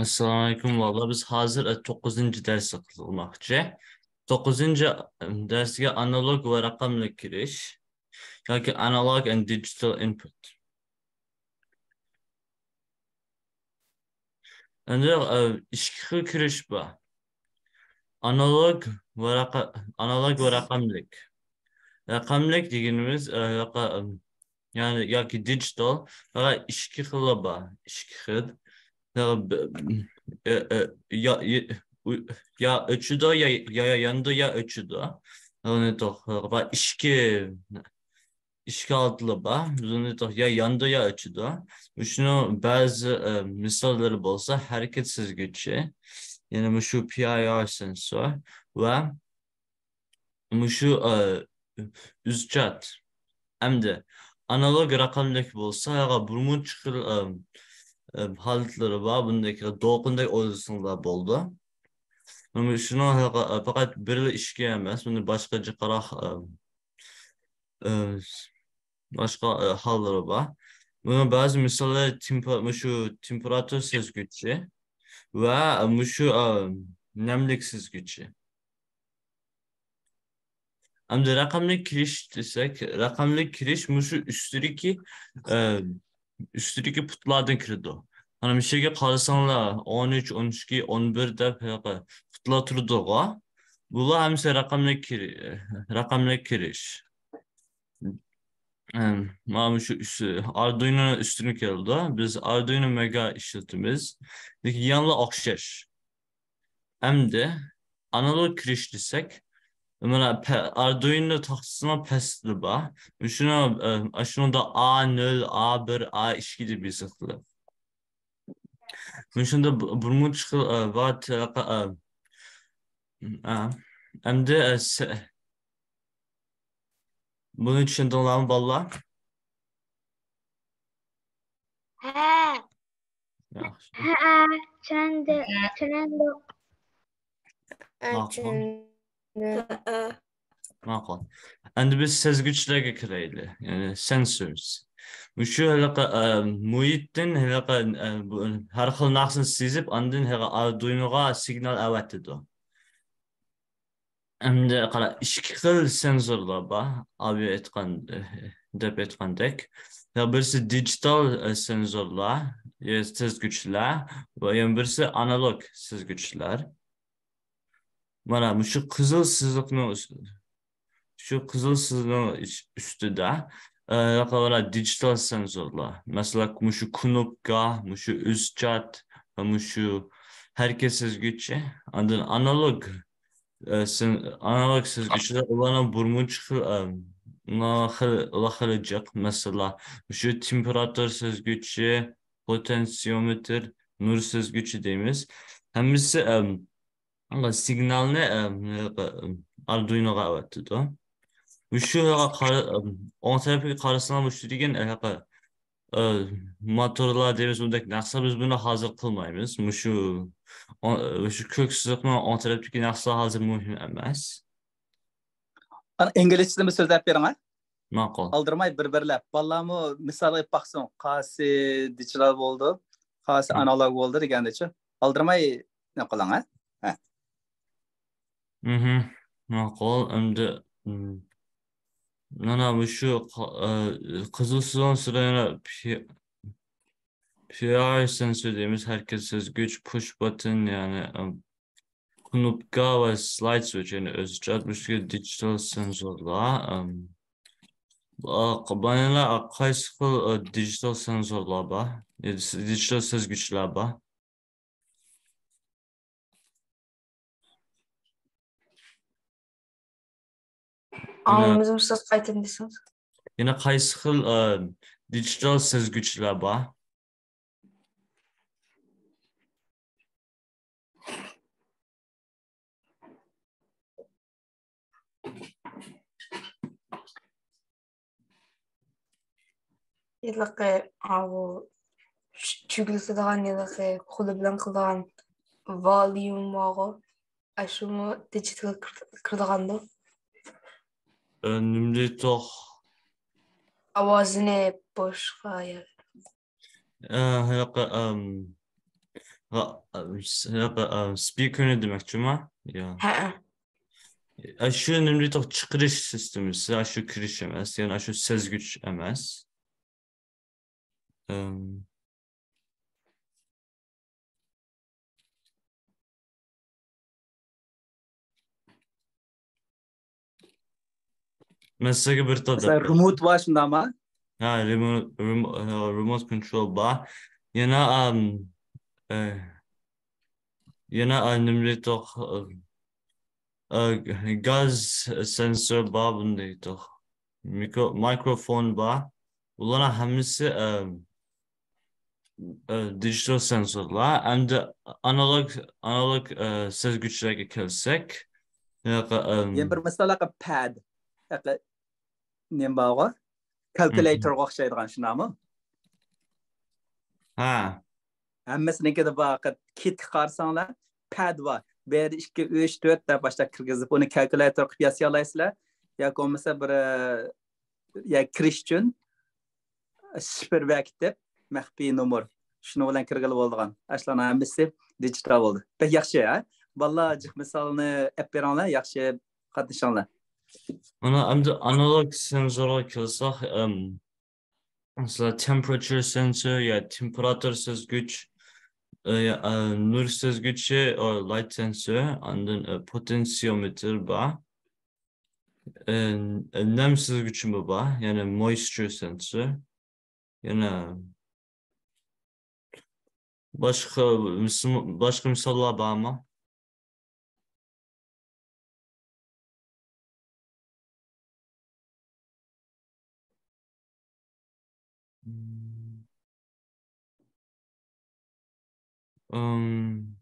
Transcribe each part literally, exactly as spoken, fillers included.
ئەسسالامۇئەلەيكۇم. بالىلار، بىز ھازىر، ئە، توققۇزىنچى دەرسنى قىلماقچى. توققۇزىنچى دەرسكە ئانالوگ ۋە رەقەملىك كىرىش ياكى Analog and Digital Input. ئەمدى، ئە، ئىككى خىل كىرىش بار. ئانالوگ ۋە رەقە-، ئانالوگ ۋە رەقەملىك. رەقەملىك دېگىنىمىز، ئە، رەقە-، يەنى ياكى دىجىتال، ھە، ئىككى خىلى بار، ئىككى خىل. يا ب-، ئە، ئە، يا، يا، ئۇ-، يا ئۆچىدۇ، يا، يا، يا يانىدۇ، يا ئۆچىدۇ. يەنى توق-، بار، ئىككى، ئىككى ھالىتى بار. بىز ئۇنى توق-، يا يانىدۇ، يا ئۆچىدۇ. مۇشۇنىڭ بەزى، ئە، مىساللىرى بولسا ھەرىكەت سەزگۈچى، يەنى مۇشۇ پى ئاي ئار سېنسور ۋە مۇشۇ، ئە، ئۈزچات. ئەمدى ئانالوگ رەقەملىك بولسا، ھەققە بىر مۇنچە خىل، ئە، ئە، ھالەتلىرى بار. بۇندەك دولقۇندەك ئويلىسىڭلار بولىدۇ. مۇشۇنىڭ ھەققە، ئە، پەقەت بىرلا ئىككى ئەمەس، بۇنى باشقا جىقراق، ئە، ئە، باشقا، ئە، ھاللىرى بار. بۇنىڭ بەزى مىسالى تېمپا-، مۇشۇ تېمپېراتۇرا سەزگۈچى ۋە مۇشۇ، ئە، نەملىك سەزگۈچى. ئەمدى رەقەملىك كىرىش دېسەك، رەقەملىك كىرىش مۇشۇ ئۈستىدىكى، ئە، ئۈستىدىكى پۇتلاردىن كىرىدۇ. مانا مۇشۇ يەرگە قارىساڭلار، ئون ئۈچ، ئون ئىككى، ئون بىر دەپ ھېلىقى پۇتلار تۇرىدىغۇ. بۇلار ھەممىسى رەقەملىك كىرى-، رەقەملىك كىرىش. ئەم، مانا مۇشۇ ئۈستى، ئاردۇينونىڭ ئۈستىدىن كېلىدۇ. بىز ئاردۇينو مېگا ئىشلىتىمىز. لېكىن يەنىلا ئوخشاش. ئەمدى ئانالوگ كىرىش دېسەك، مانا پە-، ئاردۇينو تاختىسىنىڭ پەستىدە بار. مۇشۇنى، ئە، ئاشۇنىڭدا ئا نۆل، ئا بىر، ئا ئىككى دەپ يېزىقلىق. مۇشۇندا بۇ-، بىر مۇنچە خىل، ئە، بار، تەرەققە-، ئە، ئە، ئەمدى، ئە، سە-، بۇنى چۈشەندىڭلارمۇ، بالىلار؟ ھە. ياخشى. ھە، چۈشەندى-، چۈشەندۇق. ھە، ماقۇل. چۈشەندى. ماقۇل. ئەمدى بىز سەزگۈچلەرگە كىرەيلى. يەنى sensors. مۇشۇ ھېلىقى، ئە، مۇھىتتىن ھېلىقى، ئە، بۇ ھەر خىل نەرسىنى سېزىپ، ئاندىن ھېلىقى ئاردۇينوغا سىگنال ئەۋەتىدۇ. ئەمدى قارا، ئىككى خىل سېنسورلار بار. ئابى ئېيتقان، دەپ ئېيتقاندەك. يا بىرسى دىجىتال، ئە، سېنسورلار، يا سەزگۈچلەر ۋە يەنە بىرسى ئانالوگ سەزگۈچلەر. مانا مۇشۇ قىزىل سىزىقنىڭ ئۈس-، شۇ قىزىل سىزىقنىڭ ئۈس-، ئۈستىدە، ئە، مانا دىجىتال سېنسورلار. مەسىلەن، مۇشۇ كۇنۇپكا، مۇشۇ ئۈزچات ۋە مۇشۇ ھەرىكەت سەزگۈچى. ئاندىن ئانالوگ ئە، سىن-، ئانالوگ سەزگۈچىلەر، ئۇلارنىڭ بىر مۇنچە خىل، ئە، ئۇلار خېلى، ئۇلار خېلى جىق. مەسىلەن، مۇشۇ تېمپېراتۇرا سەزگۈچى، پوتېنسىيومېتىر، نۇر سەزگۈچى دەيمىز. ھەممىسى، ئەم، سىگنالنى، ئەم، ئاردۇينوغا ئەۋەتىدۇ. مۇشۇ قارا-، ئەم، ئوڭ تەرەپكە قارىسىڭلار، مۇشۇ دېگەن، ئە، ئە، موتورلار دەيمىز، بۇنداق نەرسىلەر، بىز بۇنى ھازىر قىلمايمىز. مۇشۇ، ئو-، مۇشۇ كۆك سىزىقنىڭ ئوڭ تەرەپتىكى نەرسىلەر ھازىر مۇھىم ئەمەس. ئانا، ئىنگلىزچىدىمۇ سۆزلەپ بېرىڭە. ماقۇل. ئالدىرىماي بىر-بىرلەپ. بالىلارمۇ مىسال ئېلىپ باقسۇن. قايسى دىجىتال بولدى، قايسى مم. ئانالوگ بولدى دېگەندىچۇ. ئالدىرىماي نېمە قىلىڭ، ھە؟ ھە. مھم. ماقۇل. ئەمدى، مم. مانا مۇشۇ قا-، ئە، قىزىل سىزىقنىڭ ئۈستىدە يەنە پى-، پى ئاي سېنسور دەيمىز، ھەرىكەت سەزگۈچ، پۇش باتتون، يەنى، ئەم، كۇنۇپكا ۋە سلايد سۋىچ، يەنى ئۆزىچە مۇشۇ دىجىتال سېنسورلار. ئەم، ئا، ق-، مانا قايسى خىل، ئە، دىجىتال سېنسورلار بار؟ يا دىجىتال سەزگۈچلەر بار؟ ئاڭلىمىدىم، سىز قايتىدىن دېسىڭىز. يەنە قايسى خىل، ئە، دىجىتال سەزگۈچلەر بار؟ ھېلىقى، ئاۋۇ، چۈ-، چۈگۈلىتىدىغان ھېلىقى قولى بىلەن قىلىدىغان ۋوليۇم بارغۇ، ئاشۇمۇ دىجىتال كىر-، كىرىدىغاندۇ؟ ئە، نېمە دەيتتۇق؟ ئاۋازىنى بوشقا يا-، ئە، ھېلىقى، ئەم، ھا، س-، ھا، ھا، سپىكېرنى دېمەكچىما؟ يا. ھە. ئاشۇ نېمە دېيتتۇق، چىقىرىش سىستېمىسى، ئاشۇ كىرىش ئەمەس، يەنى ئاشۇ سەزگۈچ ئەمەس. ئەم. مەن سىزگە بىر تال مەسىلەن، دەپ بېرەي. رېموت بار، شۇنداقمۇ؟ ھە، رېموت، رېمو-، ھە، رېموت كونترول بار. يەنە، ئەم، ئە، يەنە، ئە، نېمە دېيتتۇق، ئە، ئە، گاز سېنسور بار، بۇنى دېيتتۇق. مىكرو-، مىكروفون بار. بۇلارنىڭ ھەممىسى، ئە، ئە، دىجىتال سېنسورلار. ئەمدى ئانالوگ، ئانالوگ، ئە، سەزگۈچلەرگە كەلسەك، ھېلىقى، ئەم، يەنە بىر مىسال، ھېلىقى پاد، ھېلىقى نېمە بارغۇ؟ مم. كالكۇلياتورغا ئوخشايدىغان، شۇنداقمۇ؟ ھە. ھەممىسىنىڭكىدە بار، كىتكە قارىساڭلار، پاد بار. بۇ يەردە ئىككى، ئۈچ، تۆت دەپ باشلاپ كىرگۈزۈپ، ئۇنى كالكۇلياتور قىلىپ ياسىيالايسىلەر. ياكى بولمىسا بىر، ئە، يا كىرىش ئۈچۈن شىفىر بېكىتىپ، مەخپىي نومۇر. شۇنىڭ بىلەن كىرگىلى بولىدىغان. ئاشۇلارنىڭ ھەممىسى دىجىتال بولدى. بەك ياخشى، ھە؟ بالىلار، جىق مىسالنى ئېلىپ بېرىڭلار، ياخشى قاتنىشىڭلار. مانا ئەمدى ئانالوگ سېنسورغا كەلسەك، ئەم، مەسىلەن، تېمپېراتۇرا سېنسور يا تېمپېراتۇرا سەزگۈچ، ئە، يا، ئە، نۇر سەزگۈچى، ئو، لايت سېنسور، ئاندىن، ئە، پوتېنسىيومېتىر بار. ئە، نەم سەزگۈچىمۇ بار، يەنى مويىستشۇر سېنسور. يەنە باشقا مىس-، باشقا مىساللار بارمۇ؟ ئىم،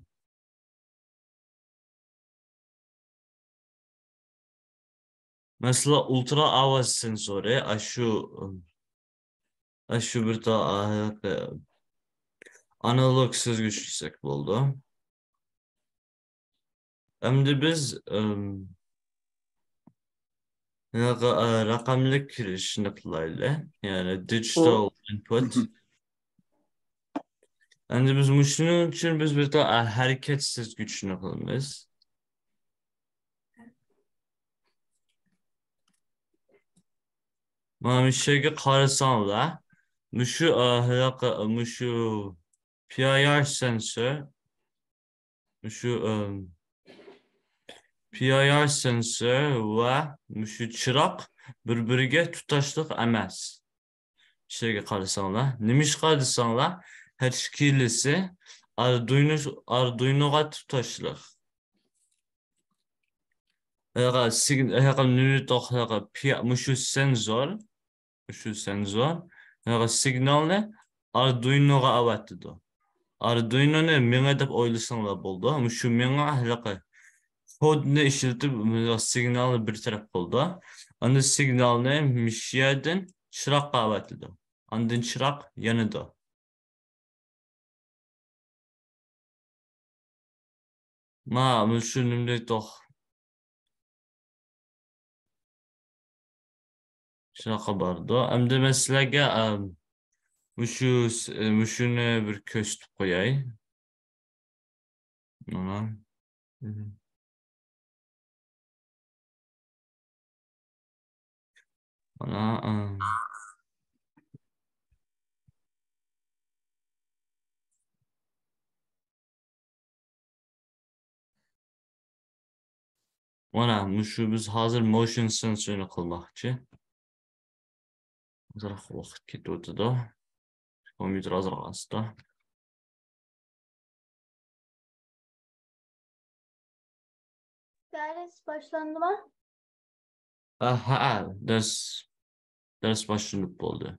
مەسىلەن، ئۇلترا ئاۋاز سېنسورى، ئاشۇ، ئاشۇ بىر تا-، ئانالوگ سەزگۈچ دېسەك بولىدۇ. ئەمدى بىز، ئىم، ھېلىقى، ئە، رەقەملىك كىرىشنى قىلايلى. يەنى digital input. ئەمدى بىز مۇشۇنىڭ ئۈچۈن بىز بىر تا-، ئە، ھەرىكەت سەزگۈچىنى قىلىمىز. مانا مۇشۇ يەرگە قارىساڭلار، مۇشۇ، ئە، ھېلىقى، مۇشۇ پىي ئاي ئار سېنسور، مۇشۇ، ئىم، پىي ئاي ئار سېنسور ۋە مۇشۇ چىراغ بىر-بىرىگە تۇتاشلىق ئەمەس. شۇ يەرگە قارىساڭلار، نېمىشقا دېسەڭلار، ھەر ئىككىلىسى ئاردۇينو، ئاردۇينوغا تۇتاشلىق. ھېلىقى سىگ-، ھېلىقى نېمە دېدۇق، ھېلىقى پىي-، مۇشۇ سېنسور، مۇشۇ سېنسور ھېلىقى سىگنالنى ئاردۇينوغا ئەۋەتىدۇ. ئاردۇينونى مېڭە دەپ ئويلىساڭلار بولىدۇ. مۇشۇ مېڭە ھېلىقى كودنى ئىشلىتىپ سىگنالنى بىر تەرەپ قىلىدۇ. ئاندىن سىگنالنى مۇشۇ يەردىن چىراغقا ئەۋەتىدۇ. ئاندىن چىراغ يانىدۇ. ما، مۇشۇ نېمىدەيتتۇق؟ شۇناقا بارىدۇ. ئەمدى مەن سىلەرگە، ئەم، مۇشۇ س-، مۇشۇنى بىر كۆرسىتىپ قوياي. مانا. مانا، ئە، مانا، مۇشۇ بىز ھازىر موشن سېنسورنى قىلماقچى. ئازراق ۋاقىت كېتىۋاتىدۇ. كومپيۇتېر ئازراق ئاستا. دەرس باشلاندىمۇ؟ ئە، ھە، دەرس، دەرس باشلىنىپ بولدى.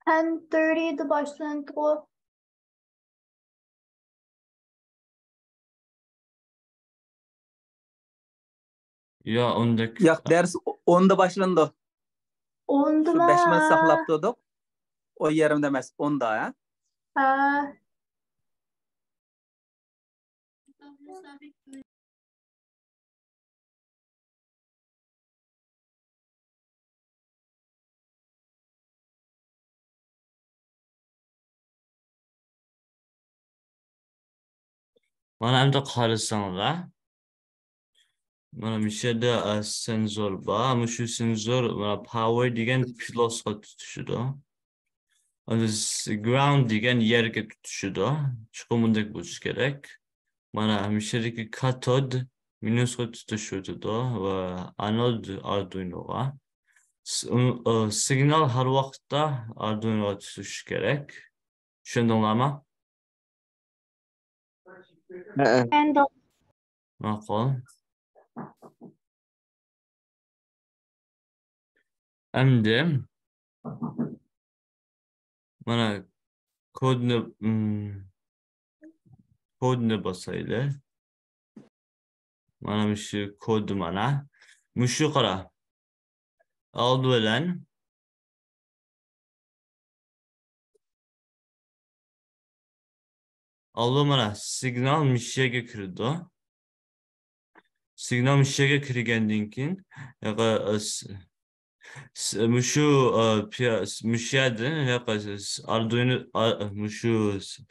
تەن تىرتىدە باشلىنىدىغۇ. يا، ئوندەك. ياق، دەرس ئوندا باشلىنىدۇ. شۇ ئوندىما؟ بەش مىنۇت ساقلاپ تۇردۇق. ئون يېرىمدە ئەمەس، ئوندا، ھە؟ ھە. مانا ئەمدى قارىساڭلار. مانا مۇشۇ يەردە، ئە، سېنزور بار. مۇشۇ سېنزور، مانا، پاۋېر دېگەن پىلوسقا تۇتىشىدۇ. ئەمدى س-، گراۋۇند دېگەن يەرگە تۇتىشىدۇ. چوقۇم بۇنداق بولۇشى كېرەك. مانا مۇشۇ يەردىكى كاتود مىنۇسقا تۇتىشىۋېتىدۇ ۋە ئانود ئاردۇينوغا. س-، ئۇ، ئۇ، سىگنال ھەر ۋاقىتتا ئاردۇينوغا تۇتىشى كېرەك. چۈشەندىڭلارمۇ؟ ھەئە. چۈشەندۇق. ماقۇل. ئەمدى مانا كودنى، ئىم، كودنى باسايلى. مانا مۇشۇ كود مانا. مۇشۇ قارا. ئالدى بىلەن ئالدى مانا سىگنال مۇشۇ يەرگە كىرىدۇ. سىگنال مۇشۇ يەرگە كىرگەندىن كېيىن، ياقا، ئە، س-، س-، مۇشۇ، ئە، پىيا-، س-، مۇشۇ يەردىن، ياقا، س-، ئاردۇينو، ئا-، مۇشۇ، س-،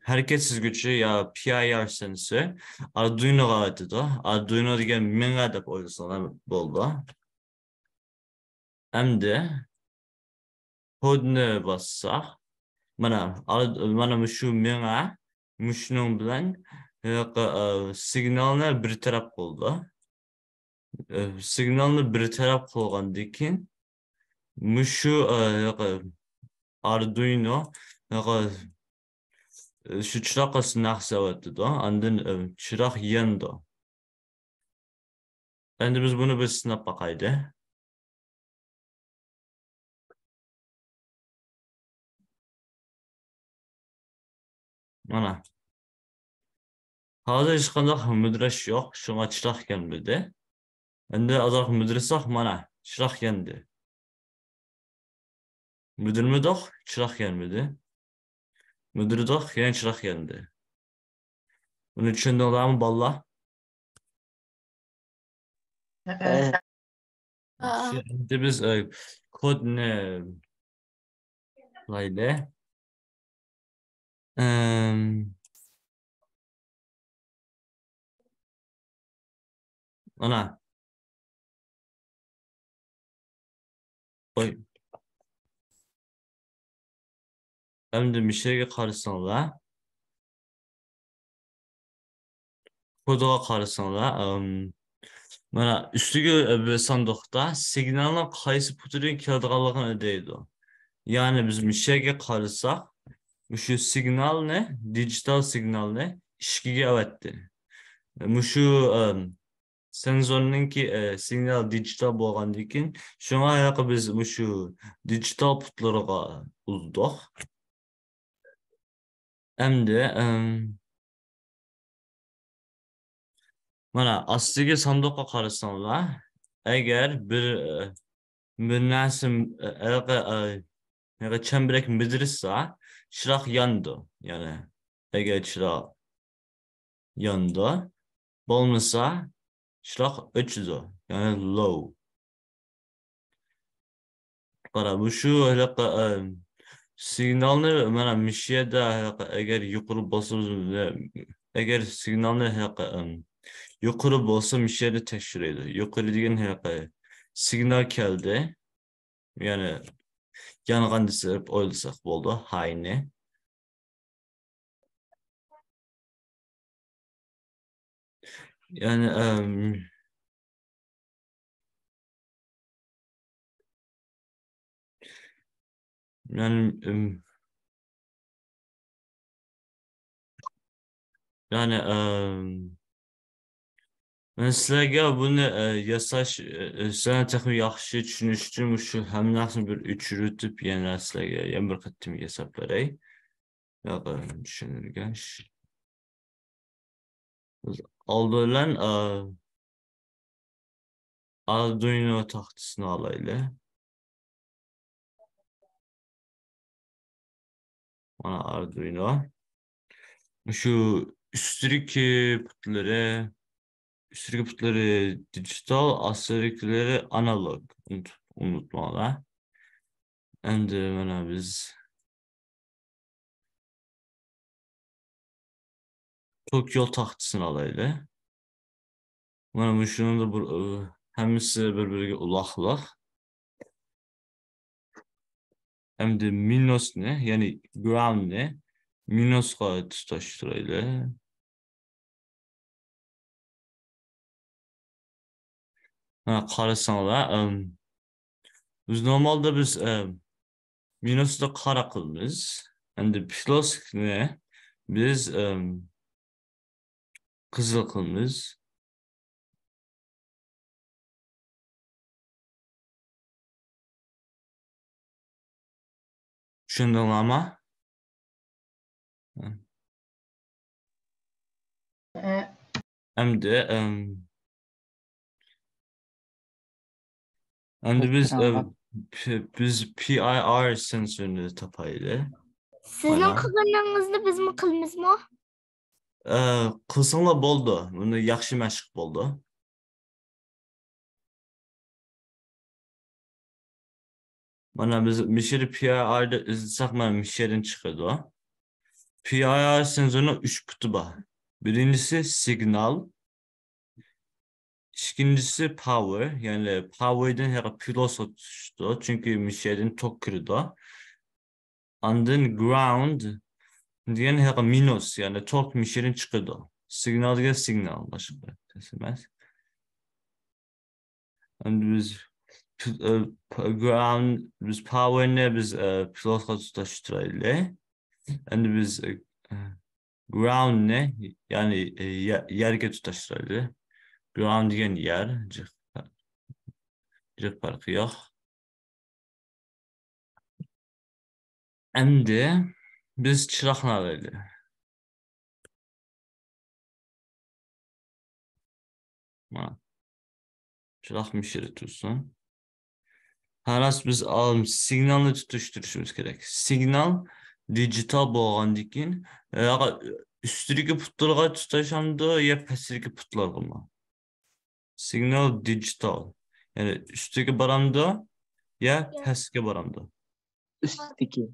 ھەرىكەتسىزگۈچى يا پىي ئاي ئار سېنسور ئاردۇينوغا ئۆتىدۇ. ئاردۇينو دېگەن مېڭە دەپ ئويلىساڭلار بولىدۇ. ئەمدى كودنى باسساق، مانا، ئال-، مانا مۇشۇ مېڭە، مۇشۇنىڭ بىلەن، ھېلىقى، ئە، سىگنالنى بىر تەرەپ قىلىدۇ. ئە، سىگنالنى بىر تەرەپ قىلغاندىن كېيىن، مۇشۇ، ئە، ھېلىقى ئاردۇينو، ھېلىقى، ئە، شۇ چىراغقا نەرسە ئەۋەتىدۇ. ئاندىن، ئە، چىراغ يانىدۇ. ئەمدى بىز بۇنى بىر سىناپ باقايلى. مانا. ھازىر ھېچقانداق مۈدۈرەش يوق، شۇڭا چىراغ يانمىدى. ئەمدى ئازراق مۈدۈرسەك، مانا، چىراغ ياندى. مۈدۈرمىدۇق، چىراغ يانمىدى. مۈدۈردۇق، يەنە چىراغ ياندى. بۇنى چۈشەندىڭلارمۇ، بالىلار؟ ھەئە. ئەمدى بىز، ئە، كودنى قىلايلى. ئەم، مانا. ئوي. ئەمدى مۇشۇ يەرگە قارىساڭلار. كودىغا قارىساڭلار، ئەم، مانا ئۈستىگە، ئە، بىر ساندۇقتا سىگنالنىڭ قايسى پۇتىدىن كېلىدىغانلىقىنى دەيدۇ. يەنى بىز مۇشۇ يەرگە قارىساق، مۇشۇ سىگنالنى، دىجىتال سىگنالنى ئىككىگە ئەۋەتتى. مۇشۇ، ئەم، سېنزورنىڭكى، ئە، سىگنال دىجىتال بولغاندىن كېيىن، شۇڭا ھېلىقى بىز مۇشۇ دىجىتال پۇتلىرىغا ئۇزىدۇق. ئەمدى، ئەم، مانا ئاستىدىكى ساندۇققا قارىساڭلار، ئەگەر بىر، ئە، بىر نەرسە، ئە، ھېلىقى، ئە، ھېلىقى چەمبىرەك مىدىرلىسا، چىراغ يانىدۇ. يەنى ئەگەر چىراغ يانىدۇ، بولمىسا چىراغ ئۆچىدۇ، يەنى لوو. قارا، مۇشۇ ھېلىقى، ئە، سىگنالنى مانا مۇشۇ يەردە ھېلىقى ئەگەر يۇقىرى بولسا، ئەگەر سىگنالنى ھېلىقى، ئەم، يۇقىرى بولسا مۇشۇ يەردە تەكشۈرىدۇ. يۇقىرى دېگەن ھېلىقى سىگنال كەلدى. يەنى يانغان دېسەك، ئويلىساق بولىدۇ، ھاينى. يەنى، ئەم، يەنى، ئەم، يەنى، ئەم، مەن سىلەرگە بۇنى، ئە، ياساش، ئە، سىلەرنى تېخىمۇ ياخشى چۈشىنىش ئۈچۈن مۇشۇ ھەممە نەرسىنى بىر ئۆچۈرۈۋېتىپ، يەنە سىلەرگە يەنە بىر قېتىم ياساپ بېرەي. ياق، چۈشەنمىگەن. ئالدى بىلەن، ئە، ئاردۇينو تاختىسىنى ئالايلى. مانا ئاردۇينو. شۇ ئۈستىدىكى پۇتلىرى، ئۈستىدىكى پۇتلىرى دىجىتال، ئاستىدىكىلىرى ئانالوگ. ئۇنتۇپ، ئۇنتۇماڭلار. ئەمدى مانا بىز، توك يول تاختىسىنى ئالايلى. مانا مۇشۇنىڭدا بىر، ئى، ھەممىسى بىر-بىرىگە ئۇلاقلىق. ئەمدى مىنۇسنى، يەنى گراۋندنى مىنۇسقا تۇتاشتۇرايلى. ھە، قارىساڭلار، ئەم، بىز نورمالدا بىز، ئەم، مىنۇسنى قارا قىلىمىز. ئەمدى پلۇسنى بىز، ئەم، قىزىل قىلىمىز. چۈشەندىڭلارمۇ؟ ئە. ئەمدى، ئەم، ئەمدى بىز، ئە، پ-، بىز پى ئاي ئار سېنسورنى تاپايلى. سىزنىڭ مانا. قىلغىنىڭىزنى بىزمۇ قىلىمىزمۇ؟ ئە، قىلساڭلار بولىدۇ. بۇنى ياخشى مەشىق بولىدۇ. مانا بىز مىشىر پى ئاي ئاردا ئىزدىسەك، مانا مىشىردىن چىقىدۇ. پى ئاي ئار سېنسورنىڭ ئۈچ پۇتى بار. بىرىنچىسى سىگنال، ئىككىنچىسى پاۋېر، يەنى پاۋېردىن ھېلىقى پلۇسقا چۈشىدۇ، چۈنكى مىشىردىن توك كىرىدۇ. ئاندىن گراۋند دېگەن ھېلىقى مىنۇس، يەنى توك مىشىردىن چىقىدۇ. سىگنال دېگەن سىگنال، باشقا تەس ئەمەس. ئەمدى بىز پ-، ئە، پ-، گراۋند، بىز پاۋېرنى بىز، ئە، پلۇسقا تۇتاشتۇرايلى. ئەمدى بىز، ئە، گراۋندنى، يەنى، ئە، يە-، يەرگە تۇتاشتۇرايلى. گراۋند دېگەن يەر، جىق، جىق پەرقى يوق. ئەمدى بىز چىراغنى ئالايلى. مانا. چىراغ مىشىرى تۇرسۇن. ھە، راست، بىز ئال-، سىگنالنى تۇتۇشتۇرۇشىمىز كېرەك. سىگنال دىجىتال بولغاندىن كېيىن، ئە، ئۈستىدىكى پۇتلارغا تۇتاشامدۇ يا پەستىكى پۇتلارغىمۇ؟ سىگنال دىجىتال. يەنى ئۈستىگە بارامدۇ يا يا. پەسكە بارامدۇ؟ ئۈستىگە.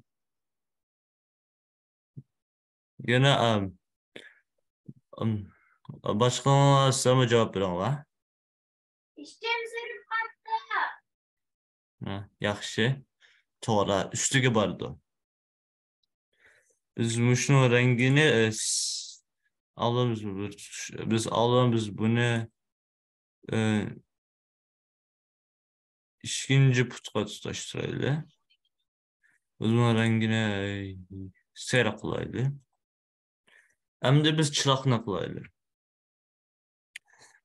يەنە، ئەم، ئەم، باشقىلار سىلەرمۇ جاۋاب بېرىڭلار. ئىچىم سۈرۈپ قاپتۇ. ھە، ياخشى. توغرا، ئۈستىگە بارىدۇ. بىز مۇشۇنىڭ رەڭگىنى، ئە، س-، ئالدىن بىز بىر تۇتۇش-، بىز ئالدىن بىز بۇنى، ئە، ئىككىنچى پۇتقا تۇتاشتۇرايلى. بىز بۇنىڭ رەڭگىنى، ئە، سېرىق قىلايلى. ئەمدى بىز چىراغنى قىلايلى.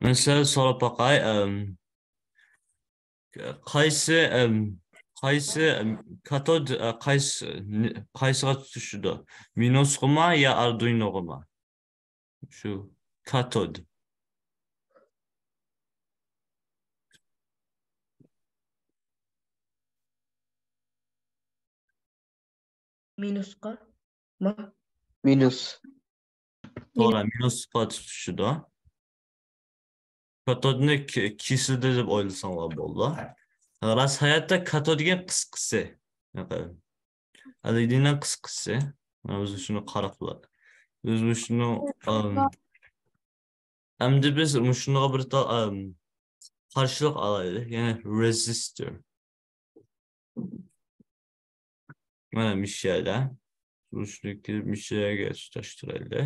مەن سىلەردىن سوراپ باقاي، ئەم، قايسى، ئەم، قايسى، ئەم، كاتود، ئە، قايسى، نى-، قايسىغا تۇتىشىدۇ؟ مىنۇسقىما يا ئاردۇينوغىما؟ شۇ كاتود. مىنۇسقا. ما؟ مىنۇس. توغرا، مىنۇسقا تۇتىشىدۇ. كاتودنى كېسىلدى دەپ ئويلىساڭلار بولىدۇ. راست ھاياتتا كاتود دېگەن قىسقىسى. ئەلئىدىنىڭ قىسقىسى. مانا بىز شۇنى قاراپ، بىز شۇنى، ئەم، ئەمدى بىز مۇشۇنىڭغا بىر تا-، ئەم، قارشىلىق ئالايلى. يەنى رېزىستور. مانا مۇشۇ يەردە. مۇشۇنى كىرىپ مۇشۇ يەرگە تۇتاشتۇرايلى.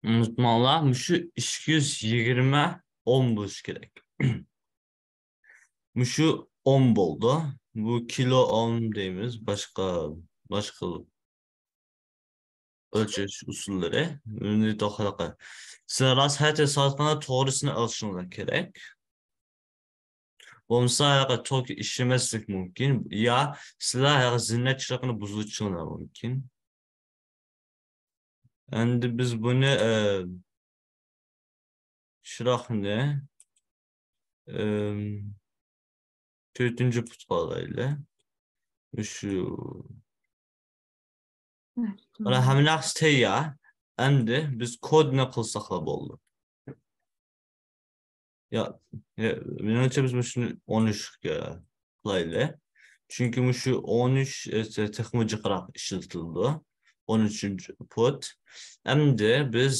ئۇنتۇماڭلار، مۇشۇ ئىككى يۈز يىگىرمە ئوم بولۇشى كېرەك. مۇشۇ ئوم بولدى. بۇ كىلو ئوم دەيمىز. باشقا، باشقا ئۆلچەش ئۇسۇللىرى. سىلەر راست ھايات ياساۋاتقاندا توغرىسىنى ئېلىشىڭلار كېرەك. بولمىسا، ھېلىقى توك ئىشلىمەسلىك مۇمكىن. يا سىلەر ھېلىقى زىننەت چىراغىنى بۇزۇۋېتىشىڭلار مۇمكىن. ئەمدى بىز بۇنى، ئە، چىراغنى، ئەم، تۆتىنچى پۇتقا ئالايلى. مۇشۇ. مانا ھەممە نەرسە تەييار. ئەمدى بىز كودنى قىلساقلا بولدى. يا، يا، مېنىڭچە بىز مۇشۇنى ئون ئۈچكە قىلايلى. چۈنكى مۇشۇ ئون ئۈچ، ئە، تېخىمۇ جىقراق ئىشلىتىلىدۇ. ئون ئۈچىنچى پۇت. ئەمدى بىز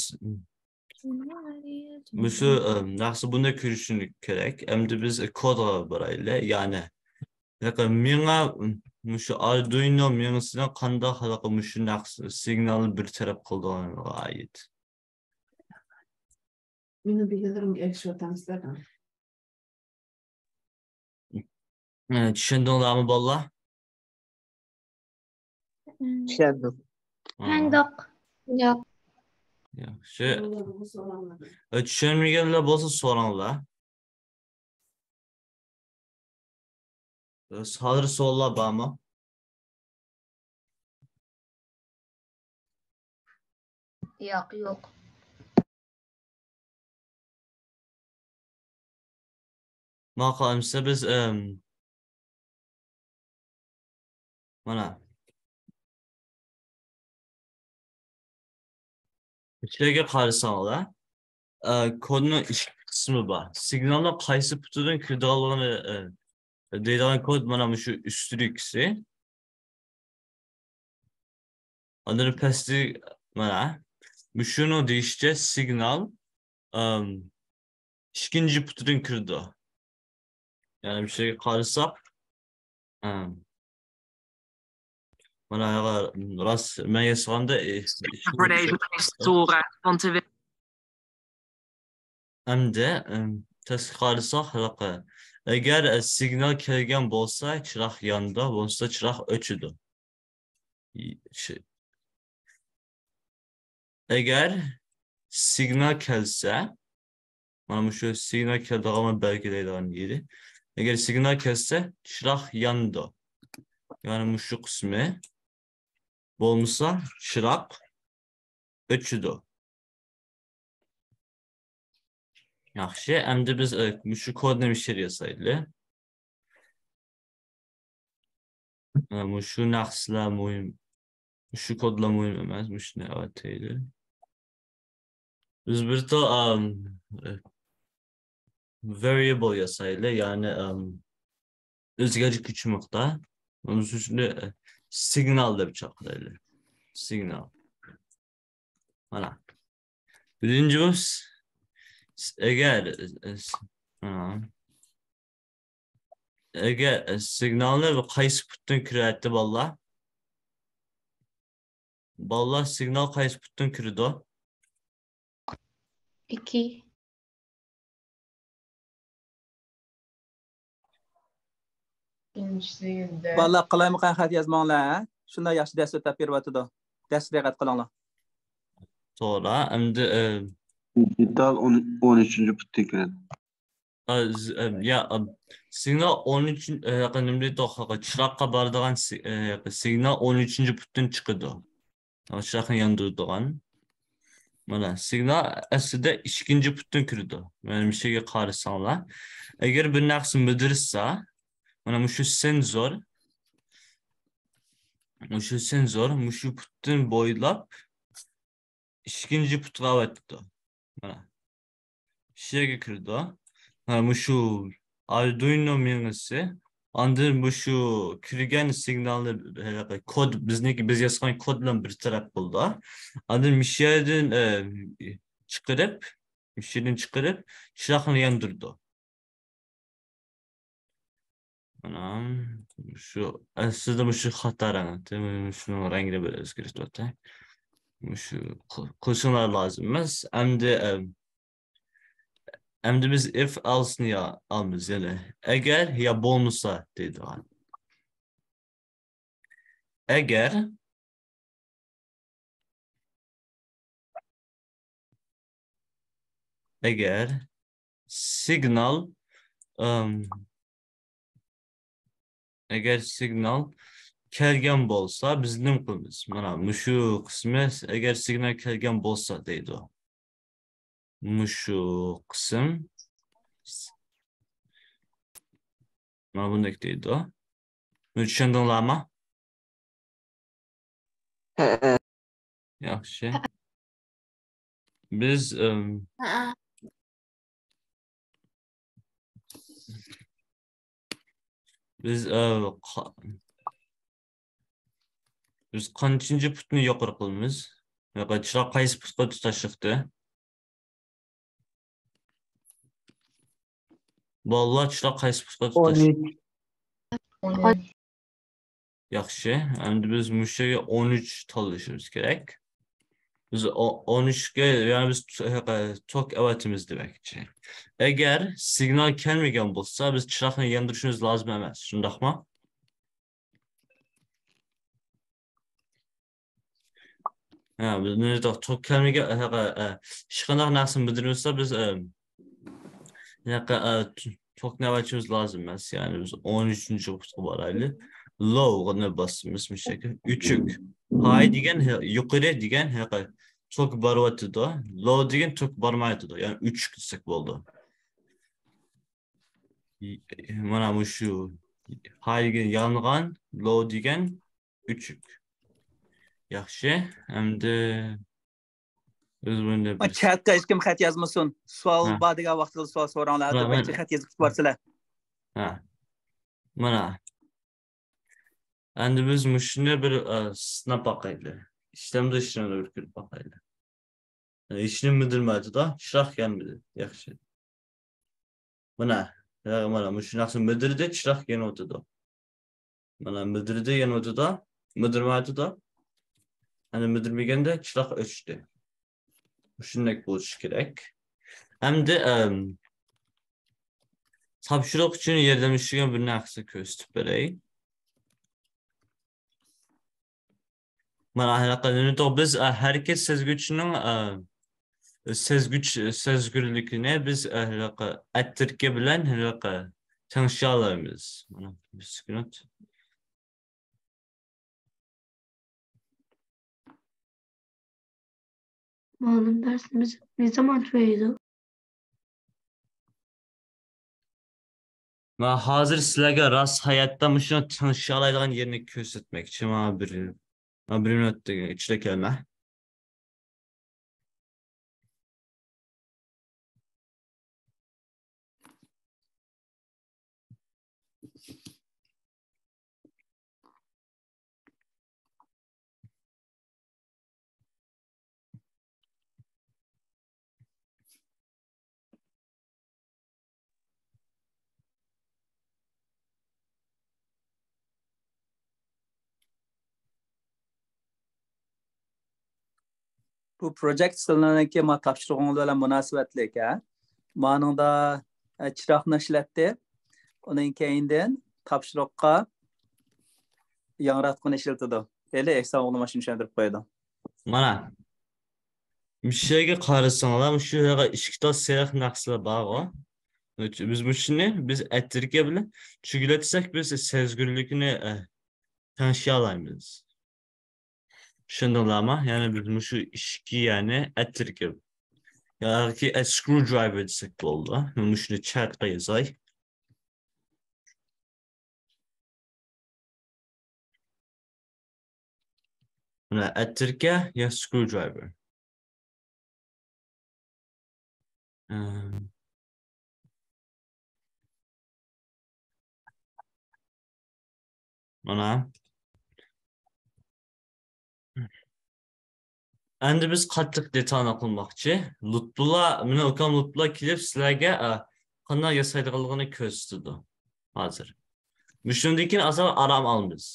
مۇشۇ، ئە، نەرسە بۇنداق كۆرۈشۈشى كېرەك. ئەمدى بىز كودغا بارايلى. يەنى، ھېلىقى مېڭە، مۇشۇ ئاردۇينو مېڭىسىنىڭ قانداق ھېلىقى مۇشۇ نەرسە سىگنالنى بىر تەرەپ قىلىدىغانلىقىغا ئائىت. مېنىڭ بىلگەنلىرىمگە ئەگىشىۋاتامسىلەر؟ ئە، چۈشەندىڭلارمۇ، بالىلار؟ چۈشەندۇق. ئاھا. چۈشەندۇق. ياق. ياخشى. ئە، چۈشەنمىگەنلەر بولسا سوراڭلار. ئە، ھازىر سوئاللار بارمۇ؟ ياق، يوق. ماقۇل، ئەمسە بىز، ئەم، مانا، ئىچىگە قارىساڭلار، ئە، كودنىڭ ئىككى قىسمى بار. سىگنالنىڭ قايسى پۇتىدىن كىرىدىغانلىقىنى، ئە، دەيدىغان كود مانا مۇشۇ ئۈستىدىكىسى. ئاندىن پەستى، مانا، مۇشۇنىڭ دېيىشىچە سىگنال، ئەم، ئىككىنچى پۇتىدىن كىرىدۇ. يەنى بىر شەيگە قارىساق، ئەم، مانا، راست، مەن ياسىغاندا، ئى، ئى، ئەمدى، ئىم، تەسكە قارىساق، ھېلىقى، ئەگەر، ئە، سىگنال كەلگەن بولسا، چىراغ يانىدۇ، بولمىسا، چىراغ ئۆچىدۇ. ئى، شى-، ئەگەر سىگنال كەلسە، مانا مۇشۇ سىگنال كەلدىغان بەلگىلەيدىغان يېرى. ئەگەر سىگنال كەلسە، چىراغ يانىدۇ. يەنى مۇشۇ قىسمى. بولمىسا، چىراغ ئۆچىدۇ. ياخشى، ئەمدى بىز، ئە، مۇشۇ كودنى مۇشۇ يەرگە ياسايلى. ئە، مۇشۇ نەرسىلەر مۇھىم. مۇشۇ كودلار مۇھىم ئەمەس، مۇشۇنى ئەۋەتەيلى. بىز بىر تا، ئەم، ئە، variable ياسايلى، يەنى، ئەم، ئۆزگەرگۈچى مىقدار. ئۇنىڭ ئۈچۈن، ئە، سىگنال دەپ چاقىرايلى. سىگنال. مانا. بىرىنچى بولسا، ئەگەر، ئە، ئە، س-، ئە، ئەگەر، ئە، سىگنالنى قايسى پۇتتىن كىرەتتى، بالىلار؟ بالىلار، سىگنال قايسى پۇتتىن كىرىدۇ؟ ئىككى. بالىلار، قالايمىقان خەت يازماڭلار، ھە؟ شۇنداق ياخشى دەرس ئۆتەپ بېرىۋاتىدۇ. دەرسكە دىققەت قىلىڭلار. توغرا، ئەمدى، ئە، دېتال ئون، ئون ئۈچىنچى پۇتتىن كىرىدۇ. ئا، ز-، ئە، يا، ئا، سىگنال ئون ئۈچىنچى، ئە، ياقى نېمە دەيدۇ، چىراغقا بارىدىغان سى-، ئە، ياقى سىگنال ئون ئۈچىنچى پۇتتىن چىقىدۇ. چىراغنى ياندۇرىدىغان. مانا، سىگنال ئەسلىدە ئىككىنچى پۇتتىن كىرىدۇ. مانا، مۇشۇ يەرگە قارىساڭلار. ئەگەر بىر نەرسە مىدىرلىسا، مانا، مۇشۇ سېنزور، مۇشۇ سېنزور مۇشۇ پۇتتىن بويلاپ ئىككىنچى پۇتقا ئەۋەتتى. مانا. شۇ يەرگە كىرىدۇ. ھە، مۇشۇ ئاردۇينو مېڭىسى. ئاندىن مۇشۇ كىرگەن سىگنالنى، ھېلىقى كود، بىزنىڭكى، بىز ياسىغان كود بىلەن بىر تەرەپ بولىدۇ. ئاندىن مۇشۇ يەردىن، ئە، چىقىرىپ، مۇشۇ يەردىن چىقىرىپ، چىراغنى ياندۇرىدۇ. مانا، شۇ، ئە، سىزدە مۇشۇ خاتا رەڭ، شۇنىڭ رەڭگىنى بىر ئۆزگەرتىۋەتەي. مۇشۇ قىل-، قىلىشىڭلار لازىم ئەمەس. ئەمدى، ئە، ئەمدى بىز if else نى يا-، ئالىمىز، يەنى ئەگەر يا بولمىسا دەيدىغان. ئەگەر، ئەگەر سىگنال، ئەم، ئەگەر سىگنال كەلگەن بولسا، بىز نېمە قىلىمىز؟ مانا مۇشۇ قىسمى، ئەگەر سىگنال كەلگەن بولسا دەيدۇ. مۇشۇ قىسىم. مانا بۇنداق دەيدۇ. بۇنى چۈشەندىڭلارمۇ؟ ھەئە. ياخشى. بىز، ئىم، ھەئە. بىز، ئە، قا-، بىز قانچىنچى پۇتنى يۇقىرى قىلىمىز؟ ياقى چىراغ قايسى پۇتقا تۇتاشلىقتا؟ بالىلار، چىراغ قايسى پۇتقا تۇتاش؟ ياخشى. ئەمدى بىز مۇشۇ يەرگە ئون ئۈچ تاللىشىمىز كېرەك. بىز ئو-، ئون ئۈچكە، يەنى بىز ت-، توك ئەۋەتىمىز دېمەكچى. ئەگەر سىگنال كەلمىگەن بولسا، بىز چىراغنى ياندۇرۇشىمىز لازىم ئەمەس، شۇنداقمۇ؟ ھە، بىز نېرىدا توك كەلمىگەن، ھە، ھە، ھە. ھېچقانداق نەرسىنى بىلدۈرمىسە، بىز، ئە، ھە، ھە، ھە، توكنى ئەۋەتىشىمىز لازىم ئەمەس. يەنى بىز ئون ئۈچىنچى پۇتقا بارايلى. لوۋنى باسىمىز، مۇشۇ يەرگە. ئۈچۈك. ھاي دېگەن، ھە، يۇقىرى دېگەن، ھە، ھە، توك بارىۋاتىدۇ. لوۋ دېگەن توك بارمايۋاتىدۇ. يەنى ئۈچۈك دېسەك بولىدۇ. مانا مۇشۇ. ھاي دېگەن يانغان، لوۋ دېگەن ئۆچۈك. ياخشى، ئەمدى بىز بۇنى ما، بىز چاتقا ھېچكىم خەت يازمىسۇن. سوئال ھە. بار دېگەن ۋاقتىدا سوئال سوراڭلار. ھە، ھەدە مەن بەكچە خەت يېزىپ كېتىپ بارسىلەر. ھە. مانا. ئەمدى بىز مۇشۇنى بىر، ئە، سىناپ باقايلى. ئىشلەمدۇ، ئىشلەمدۇ بىر كۆرۈپ باقايلى. ھېچنېمە مىدىرمايدۇ-دا، چىراغ يانمىدى. ياخشى. مانا، ھە، مانا، مۇشۇ نەرسە مىدىردى، چىراغ يېنىۋاتىدۇ. مانا، مىدىردى، يېنىۋاتىدۇ، مىدىرمايۋاتىدۇ. ئەنە مىدىرمىگەندە چىراغ ئۆچتى. مۇشۇنداق بولۇشى كېرەك. ئەمدى، ئەم، تاپشۇرۇق ئۈچۈن ياردەملىشىدىغان بىر نەرسە كۆرسىتىپ بېرەي. مانا ھېلىقى نېمە بىز، ئە، ھەرىكەت سەزگۈچىنىڭ، ئە، سەزگۈچ، سەزگۈرلۈكىنى بىز، ئە، ھېلىقى ئەتىركە بىلەن ھېلىقى تەڭشىيالايمىز. مانا، بىر سېكۇنت. مۇئەللىم، دەرسىمىز نېمە زامان تۈگەيدۇ؟ مەن ھازىر سىلەرگە راست ھاياتتا مۇشۇنى تىڭشىيالايدىغان يېرىنى كۆرسەتمەكچى. مانا بىر، مانا بىر مىنۇتتىن ئىچىدە كەلمە. بۇ پروجېكت سىلەرنىڭكى ما تاپشۇرۇقىڭىز بىلەن مۇناسىۋەتلىك، ھە؟ مانىڭدا، ئە، چىراغنى ئىشلەتتى. ئۇنىڭ كەينىدىن تاپشۇرۇققا ياڭراتقۇنى ئىشلىتىدۇ. ھېلى ئېھسان ئوغلۇم مانا شۇنى چۈشەندۈرۈپ قويىدۇ. مانا. مۇشۇ يەرگە قارىساڭلار، مۇشۇ يەرگە ئىككى تال سېرىق نەرسىلەر بارغۇ. بىز مۇشۇنى، بىز ئەتىركە بىلەن تۈگۈلەتسەك، بىز سەزگۈرلۈكنى، ئە، تەڭشىيالايمىز. چۈشەندىڭلارمۇ؟ يەنى بىز مۇشۇ ئىككى يەرنى ئەتىركە. ياكى screwdriver دېسەك بولىدۇ. مەن مۇشۇنى چاتقا يازاي. مانا ئەتىركە يا screwdriver. ئەم. مانا. ئەمدى بىز قاتتىق دېتالنى قىلماقچى. لۇتپۇللا، مېنىڭ ئۇكام لۇتپۇللا كېلىپ سىلەرگە، ئە، قانداق ياسايدىغانلىقىنى كۆرسىتىدۇ ھازىر. مۇشۇندىن كېيىن ئازراق ئارام ئالىمىز.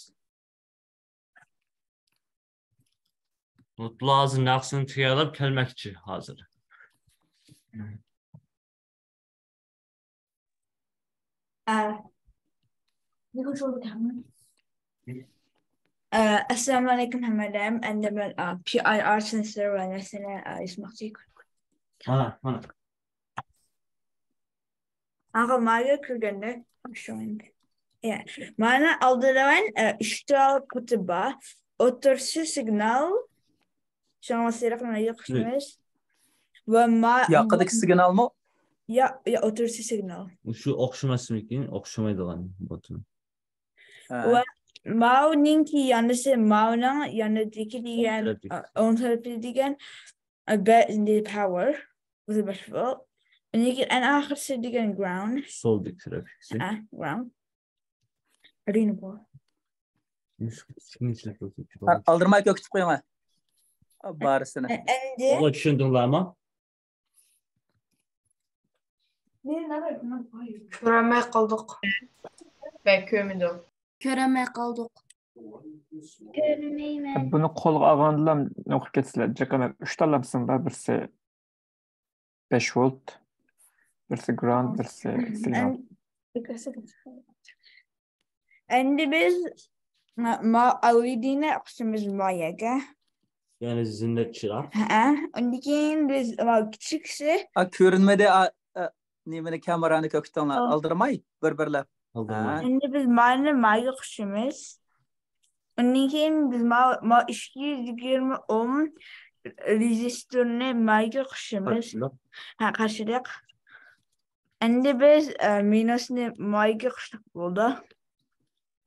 لۇتپۇللا ھازىر نەقىشنى تەييارلاپ كەلمەكچى ھازىر. ئە، ئە، ئەسسالامۇ ئەلەيكۇم ھەممەيلەن. ئەمدى مەن، ئە، پى ئاي ئار سېنسور ۋە نەرسىنى، ئە، يازماقچى. ھا، مانا. ئاغا، مايا كىرگەندە شۇ ئەمدى. يا. مانا ئالدىدا مەن، ئە، ئۈچ تال قۇتى بار. ئوتتۇرىسى سىگنال. شۇڭا سېرىقنى يوقىتىمىز. ۋە ما-، ياقىدىكى سىگنالمۇ؟ يا، يا، ئوتتۇرىسى سىگنال. شۇ ئوخشىماسمىكىن؟ ئوخشىمايدىغان بۇتۇن. ھە. ۋە ماۋنىڭكى يانىسى، ماۋنىڭ يانىدىكى دېگەن، ئوڭ تەرىپى. ئە، ئوڭ تەرىپى دېگەن، ئە، بە-، the power. ئۇنىڭ كېيىن ئەڭ ئاخىرسى دېگەن ground. سولدىكى تەرەپكىسى. ھە، ground. رېنبو. ئالدىرىماي كۆكۈتۈپ قويۇڭ. بارىسىنى. ئەمدى ئۇلار چۈشەندىڭلارمۇ؟ كۆرەلمەي قالدۇق. بەك كۆرمىدۇق. كۆرەلمەي قالدۇق. كۆرمەيمەن. بۇنى قولغا ئالغاندىلا نېمە قىلىپ كېتىسىلەر؟ جاكانلار ئۈچ تاللامسىڭ بار، بىرسى بەش ۋولت، بىرسى گراوند، بىرسى سىگنال. ئەمدى بىز ما، ما ئەلئىدىنى ئوخشىمىز ماياگە. يەنى زىننەت چىراغ. ھە، ئۇندىن كېيىن بىز ما كىچىكسى. ئا، كۆرۈنمىدى، ئا، ئا، نېمىنى، كامېرانى كۆكۈتۈڭلار، ئالدىرىماي، بىر-بىرلەپ. ئالدىرىماي. ھە. ئەمدى بىز ماينى مايغا قوشىمىز. ئۇندىن كېيىن بىز ما، ما ئىككى يۈز يىگىرمە ئوم رېزىستورنى مايغا قوشىمىز. قارشىلىق. ھە، قارشىلىق. ئەمدى بىز، ئە، مىنۇسنى مايغا قوشساق بولىدۇ.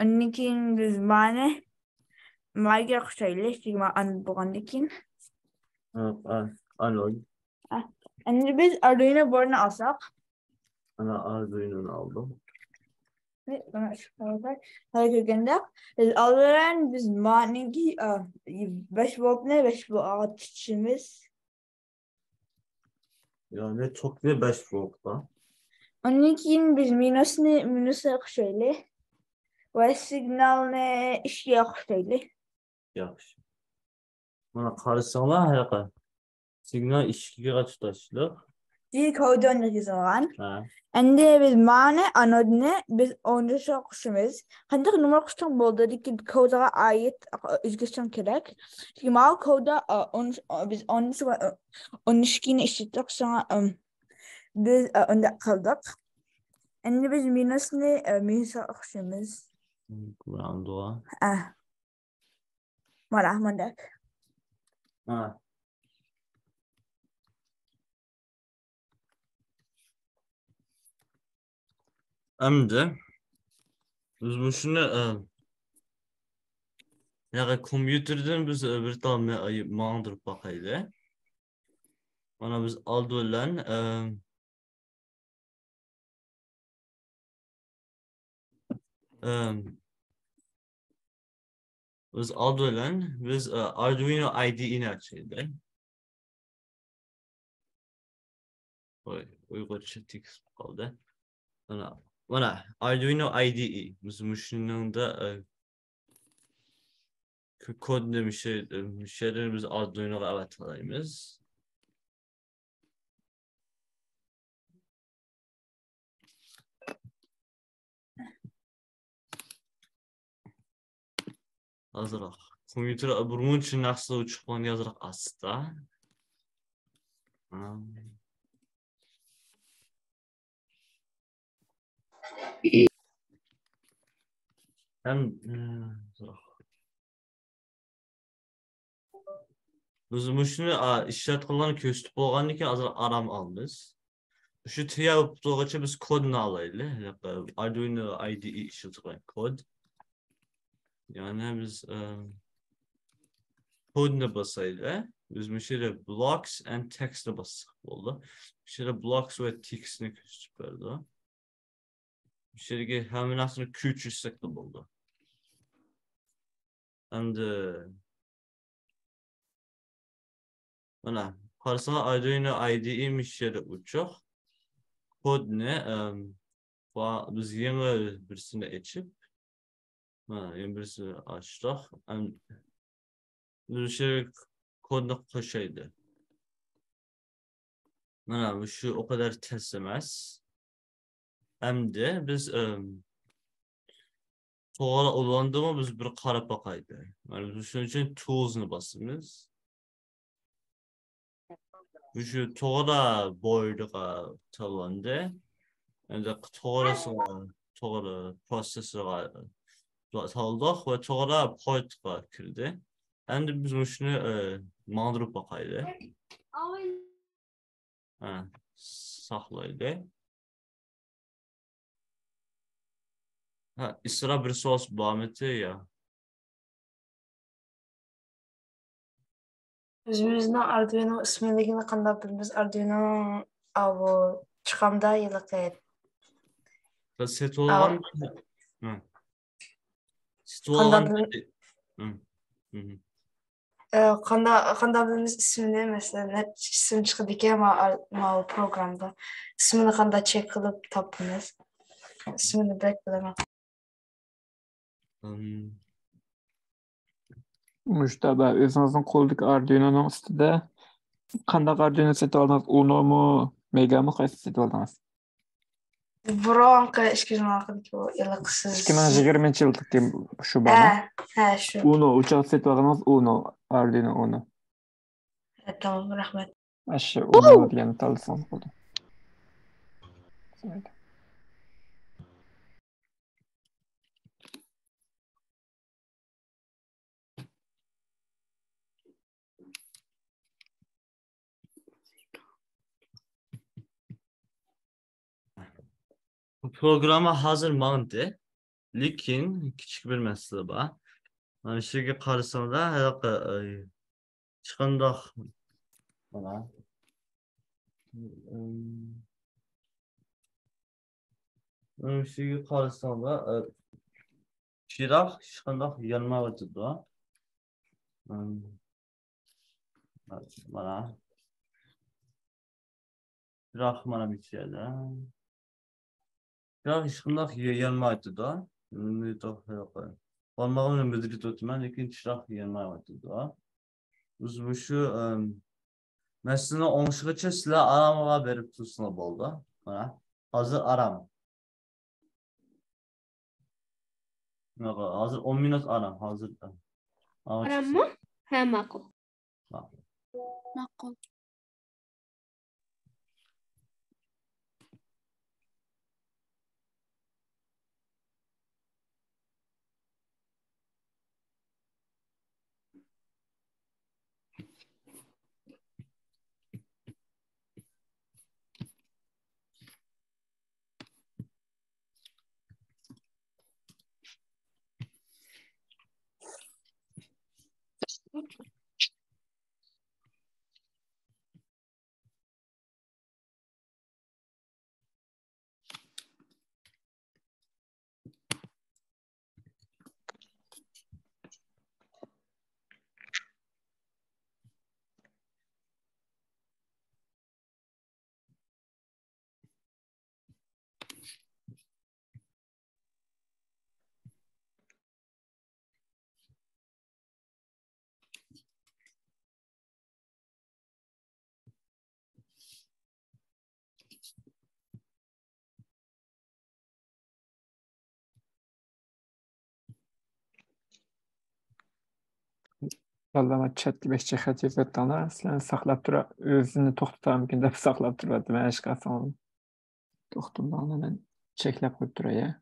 ئۇندىن كېيىن بىز مانى مايغا قوشايلى، چۈنكى ما ئانود بولغاندىن كېيىن. ھە، ھە، ئانود. ھە. ئەمدى بىز ئاردۇينو بوردىنى ئالساق. مانا ئاردۇينونى ئالدىم. ھە، كۆرگەندەك، بىز ئالدىن بىز مانىڭكى، ئە، بەش ۋولتنى بەش ۋولتقا تۇتىشىمىز. يەنى توكنى بەش ۋولتقا. ئۇندىن كېيىن بىز مىنۇسنى مىنۇسقا قوشايلى. ۋە سىگنالنى ئىككىگە قوشايلى. ياخشى. مانا قارىساڭلار، ھەرقا سىگنال ئىككىگە تۇتاشلىق. دېيى كودىنى يېزىلغان. ھە. ئەمدى بىز مانى ئانودنى بىز ئون ئۈچكە قوشىمىز. قانداق نومۇر قوشساڭ بولىدۇ، لېكىن كودىغا ئائىت ئۆزگەرتسەڭ كېرەك. چۈنكى ماۋۇ كوددا، ئا، ئون، ئا، بىز ئون ئۈچ ۋە، ئا، ئون ئىككىنى ئىشلەتتۇق، شۇڭا، ئىم، بىز، ئا، ئۇنداق قىلدۇق. ئەمدى بىز مىنۇسنى، ئا، مىنۇسقا قوشىمىز. گراوندغا. ئا. مانا مۇنداق. ھە. ئەمدى بىز مۇشۇنى، ئە، ياقى كومپيۇتېردىن بىز، ئە، بىر تال مە-، ئاي، ماڭدۇرۇپ باقايلى. مانا بىز ئالدى بىلەن، ئە، ئەم، بىز ئالدى بىلەن بىز، ئە، ئاردۇينو ئاي دى ئىنى ئاچايلى. ۋاي، ئۇيغۇرچە تېكىست بولۇپ قالدى. مانا، مانا، ئاردۇينو ئاي دى ئى. بىز مۇشۇنىڭدا، ئە، كو-، كودنى مۇشۇ، مۇشۇ يەردىن بىز ئاردۇينوغا ئەۋەتەلەيمىز. ئازراق. كومپيۇتېر بىرمۇنچە نەرسە ئۇچۇپ قالغان، ئازراق ئاستا. ھەم، ئازراق. بىز مۇشۇنى، ئا، ئىشلەتكەنلەرنى كۆرسىتىپ بولغاندىن كېيىن ئازراق ئارام ئالىمىز. شۇ تەييار بولۇپ تۇرغۇچە بىز كودنى ئالايلى. ئاردۇينو ئاي دى ئى ئىشلىتىدىغان كود. يەنى بىز، ئە، كودنى باسايلى. بىز مۇشۇ يەردە blocks and text نى باسساق بولىدۇ. مۇشۇ يەردە blocks ۋە text نى كۆرسىتىپ بەردى. مۇشۇ يەرگە ھەممە نەرسىنى كۆچۈرسەكلا بولىدۇ. ئەمدى مانا، قارىساڭلار، ئاردۇينو ئاي دى ئى مۇشۇ يەردە ئوچۇق. كودنى، ئەم، ۋا-، بىز يېڭى بىرسىنى ئېچىپ، مانا، يەنە بىرسى ئاچتۇق. ئەم، بىز مۇشۇ كودنى قوشايلى. مانا، مۇشۇ ئۇ قەدەر تەس ئەمەس. ئەمدى بىز، ئەم، توغرا ئۇلاندىمۇ بىز بىر قاراپ باقايلى. مانا، بىز شۇنىڭ ئۈچۈن tools نى باسىمىز. مۇشۇ توغرا بوردىغا تاللاندى. ئەمدى توغرىسىغا، توغرا پروسېسسورغا تاللىدۇق ۋە توغرا پورتقا كىردى. ئەمدى بىز مۇشۇنى، ئە، ماڭدۇرۇپ باقايلى. ھە، ساقلايلى. ھە، ئىسرا بىر سوئال بارمىتى يا؟ ئۆزىمىزنىڭ ئاردۇينو ئىسمىنىڭ قانداق بىلىمىز؟ ئاردۇينو ئاۋۇ چىقامدا ھېلىقى. بىز سېتىۋالغان. ھە. سېتىۋالغان قانداق بىلىم-، ئى، قانداق، قانداق بىلىمىز ئىسمىنى، مەسىلەن، نەچچە ئىسىم چىقىدىكەن ما-، ماۋۇ پروگرامدا. ئىسمىنى قانداق چېك قىلىپ تاپىمىز؟ ئىسمىنى بەك بىلمەيمەن. مۇشۇ تابا ئۆزىڭىزنىڭ قولىدىكى ئاردۇينونىڭ ئۈستىدە قانداق ئاردۇينو سېتىۋالدىڭىز؟ ئۇنومۇ، مېگامۇ، قايسىنى سېتىۋالدىڭىز؟ بۇرۇنقى ئىككى يىل ئالدىدىكى بۇ ھېلىقى سىز. ئىككى مىڭ يىگىرمىنچى يىلدىكى شۇ بارمۇ؟ ھە، ھە، شۇ. ئۇنو، ئۇ چاغدا سېتىۋالغىنىڭىز ئۇنو، ئاردۇينو ئۇنو. ھە، تامام، رەھمەت. ئاشۇ ئۇنو دېگەننى تاللىسىڭىز بولدى. بۇ پروگرامما ھازىر ماڭدى، لېكىن كىچىك بىر مەسىلە بار. مانا شۇ يەرگە قارىساڭلار، ھېلىقى، ئاي، ھېچقانداق، مانا، ئىم، مانا شۇ يەرگە قارىساڭلار، ئە، چىراغ ھېچقانداق يانمايۋاتىدۇ. ئىم، مانا. چىراغ مانا بۇ يەردە. چىراغ ھېچقانداق يا-، يانمايۋاتىدۇ. بولمىغىنىنى بىلدۈرۈپ ئۆتىمەن، لېكىن چىراغ يانمايۋاتىدۇ. بىز مۇشۇ، ئەم، مەسىلىنى ئوڭشىغىچە سىلەر ئارامىغا بېرىپ تۇرسىڭلار بولىدۇ. مانا، ھازىر ئارام. ھازىر ئون مىنۇت ئارام، ھازىر. ئاراممۇ؟ ھە، ماقۇل. ماقۇل. ماقۇل. بالىلار چەتكە بەك جىق خەت يېزىۋەتتىڭلار. سىلەرنى ساقلاپ تۇرا، ئۆزىنى توختىتارمىكىن دەپ ساقلاپ تۇرۇۋاتىمەن، ھېچقايسىڭلارنى. توختىماڭلار، مەن چەكلەپ قويۇپ تۇراي، ھە.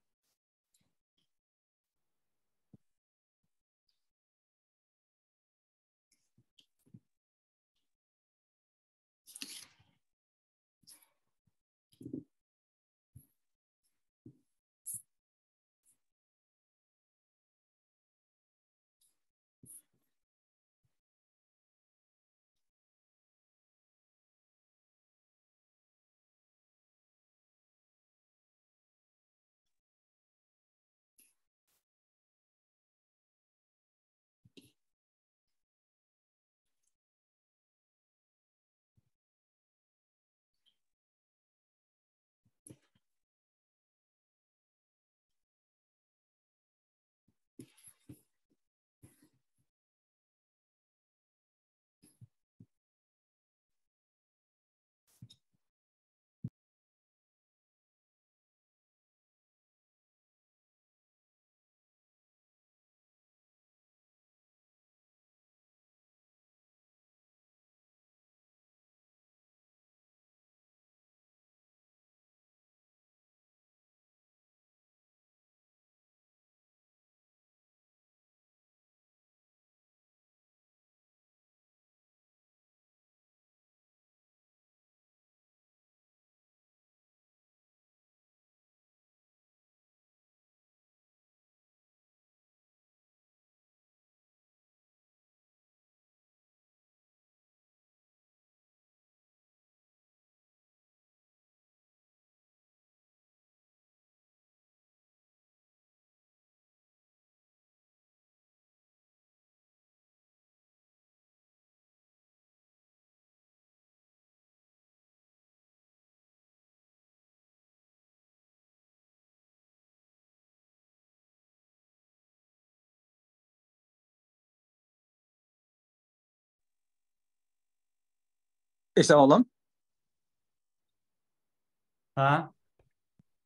ئېسەن ئوغلۇم. ھە؟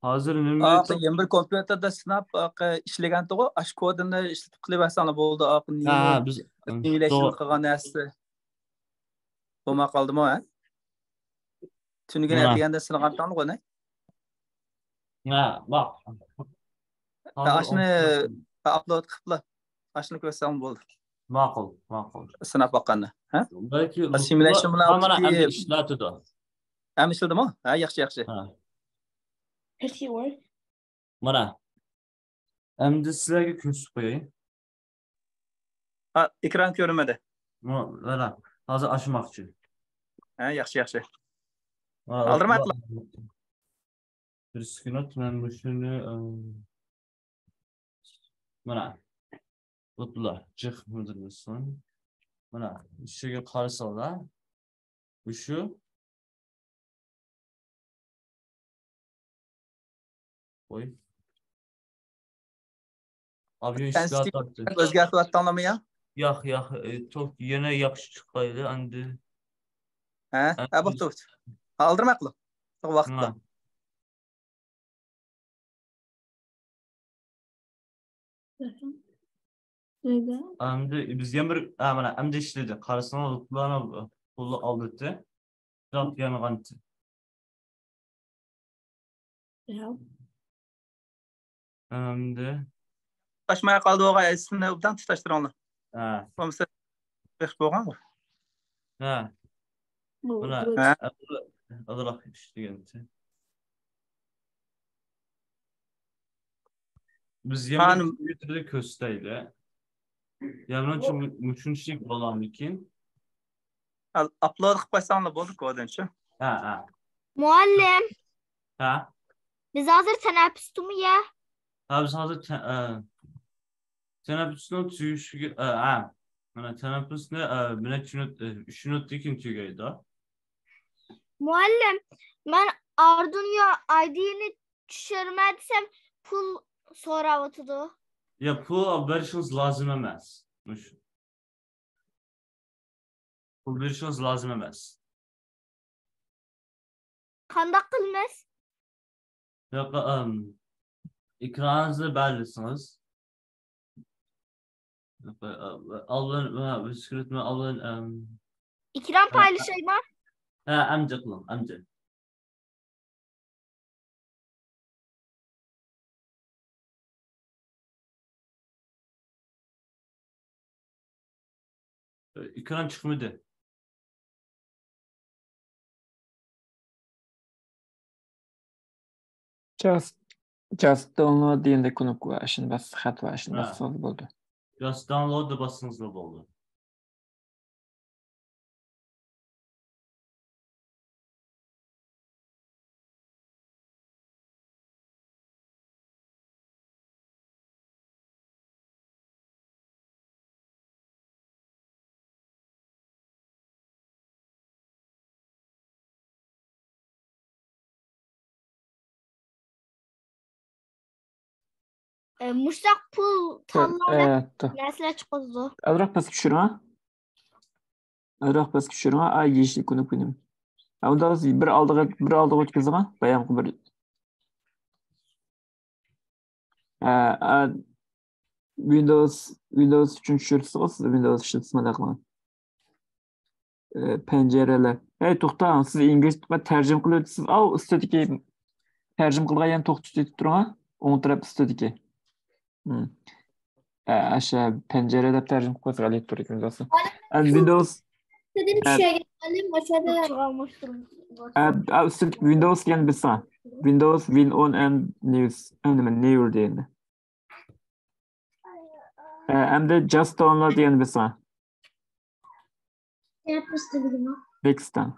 ھازىر نېمە ئاقا، يەنە بىر كومپيۇتېردا سىناپ، ئاقا، ئىشلىگەنتىغۇ، ئاشۇ كودىنى ئىشلىتىپ قىلىۋەرسەڭلار بولدى. ئاقا، ھە، ھە، بىز سىمۇليېشن قىلغان نەرسە بولماي قالدىمۇ، ھە؟ تۈنۈگۈن ئەتىگەندە سىنىغانتىڭلىغۇ، نە؟ ھە، باق. ھە، ئاشۇنى ئاپلود قىلىپلا، ئاشۇنى كۆرسەڭ بولدى. ماقۇل، ماقۇل. سىناپ باققاندا، ھە؟ بەلكى سىمۇليېشن بىلەن مانا ئەمدى ئىشلىتىدۇ. ئەمدى ئىشلىدىمۇ؟ ھە، ياخشى، ياخشى. ھە. مانا. ئەمدى سىلەرگە كۆرسىتىپ قوياي. ھا، ئېكران كۆرۈنمىدى. مانا، ھازىر ئاچماقچى. ھە، ياخشى، ياخشى. ئالدىرىماي قىلىڭ. بىر سېكۇنت، مەن مۇشۇنى، ئىم، مانا، بۇلار جىق مۇدىرلىسۇن. مانا، ئىچىگە قارىساڭلار، مۇشۇ. قوي. ئابيۇ ئىشلەپ تارتتى. ئۆزگەرتىۋەتتىڭلارمۇ يا؟ ياق، ياق، ئى، توك يەنە ياخشى چىقايلى ئەمدى. ھە؟ ھە، بوپتۇ، بوپتۇ. ئالدىرىماي قىلىڭ. ۋاقىت بار. ئەمدى بىز يەنە بىر، ھە، مانا، ئەمدى ئىشلىدى. قارىسىڭىز، بۇلارنى پۇلنى ئالدىتى. يانغانتى. ياق. ئەمدى. تۇتاشماي قالدى، ئوغاي، ئەسلىنى ئوبدان تۇتاشتۇرۇڭلار. ھە. بولمىسا، بېقىپ بولغانغۇ. ھە. بۇ، مانا، بۇ. ھە. ئازراق ئىشلىگەنتى. بىز يەنە بىر كۆرسىتەيلى. يەنە چۈشۈنۈشلۈك بولغاندىكىن. ئاپلود قىلىپ قويساڭلار بولدى، كودىنچۇ. ھە، ھە. مۇئەللىم. ھە؟ بىز ھازىر تەنەپپۇستىمۇ يا؟ ھە، بىز ھازىر تە-، ئە، تەنەپپۇسنىڭ تۈگىشىگە، ئە، ھە. مانا تەنەپپۇسنى، ئە، بىر نەچچە مىنۇت، ئە، ئۈچ مىنۇتتىن كېيىن تۈگەيدۇ. مۇئەللىم، مەن ئاردۇنيو ئايدىنى چۈشۈرمە دېسەم، پۇل سوراۋاتىدۇ. يا، پۇل بېرىشىڭىز لازىم ئەمەس. مۇشۇ. پۇل بېرىشىڭىز لازىم ئەمەس. قانداق قىلىمىز؟ ياق، ئەم، ئېكرانىڭىزنى بەللىسىڭىز. ياق، ئە، ئالدىن، ئە، سكرىپتنى ئالدىن، ئەم، ئېكران ئە، پايلىشايمۇ؟ ھە، ئەمدى قىلىڭ، ئەمدى. ئېكران چىقمىدى. Just, just download دېگەندە كۇنۇپكا بار، ئاشۇنى باس، خەت بار، ئاشۇنى ھە. باسسىڭىز بولدى. Just download دە باسسىڭىزلا بولدى. ئە، مۇشۇنداق پۇل تاللاپ ئە، تو- نەرسىلەر چىقىرىدۇ. ئازراق پەسكە چۈشۈرۈڭ، ھە؟ ئازراق پەسكە چۈشۈرۈڭ، ھە؟ ئاي، يېشىل كۇنۇپكىنى. ئەمدى بىر ئالدىغا، بىر ئالدىغا ئۆتكۈزۈڭ، ھە؟ بايامقى بىر. ھە، ھە. ۋىندوۋس، ۋىندوۋس ئۈچۈن چۈشۈرسىڭىز، سىز ۋىندوۋس ئىشلىتىسىڭىز قىلىڭ. ئە، پەنجىرىلەر. ھەي، توختاڭ، سىز ئىنگلىزچە تەرجىمە قىلىۋېتىسىز. ئاۋۇ ئۈستىدىكى تەرجىمە قىلغان يەرنى توختىتىپ تۇرۇڭ، ھە؟ ئوڭ تەرەپ ئۈستىدىكى. ھىم. ئە، ئاشۇ پەنجىرە دەپ تەرجىمە قىلىپ قويسا ئەلىيىپ تۇرىدۇ، ۋىندوۋسنى. ئەمدى ۋىندوۋس. ئە، ئە، ئۈستىدىكى ۋىندوۋس دېگەننى بېسىڭ. ۋىندوۋس، ۋىن ئون ئەند نېۋس. ئە، نېمە، نېۋر دېگەندە. ئە، ئەمدى جاست داۋاملا دېگەننى بېسىڭ. نېكستتىن.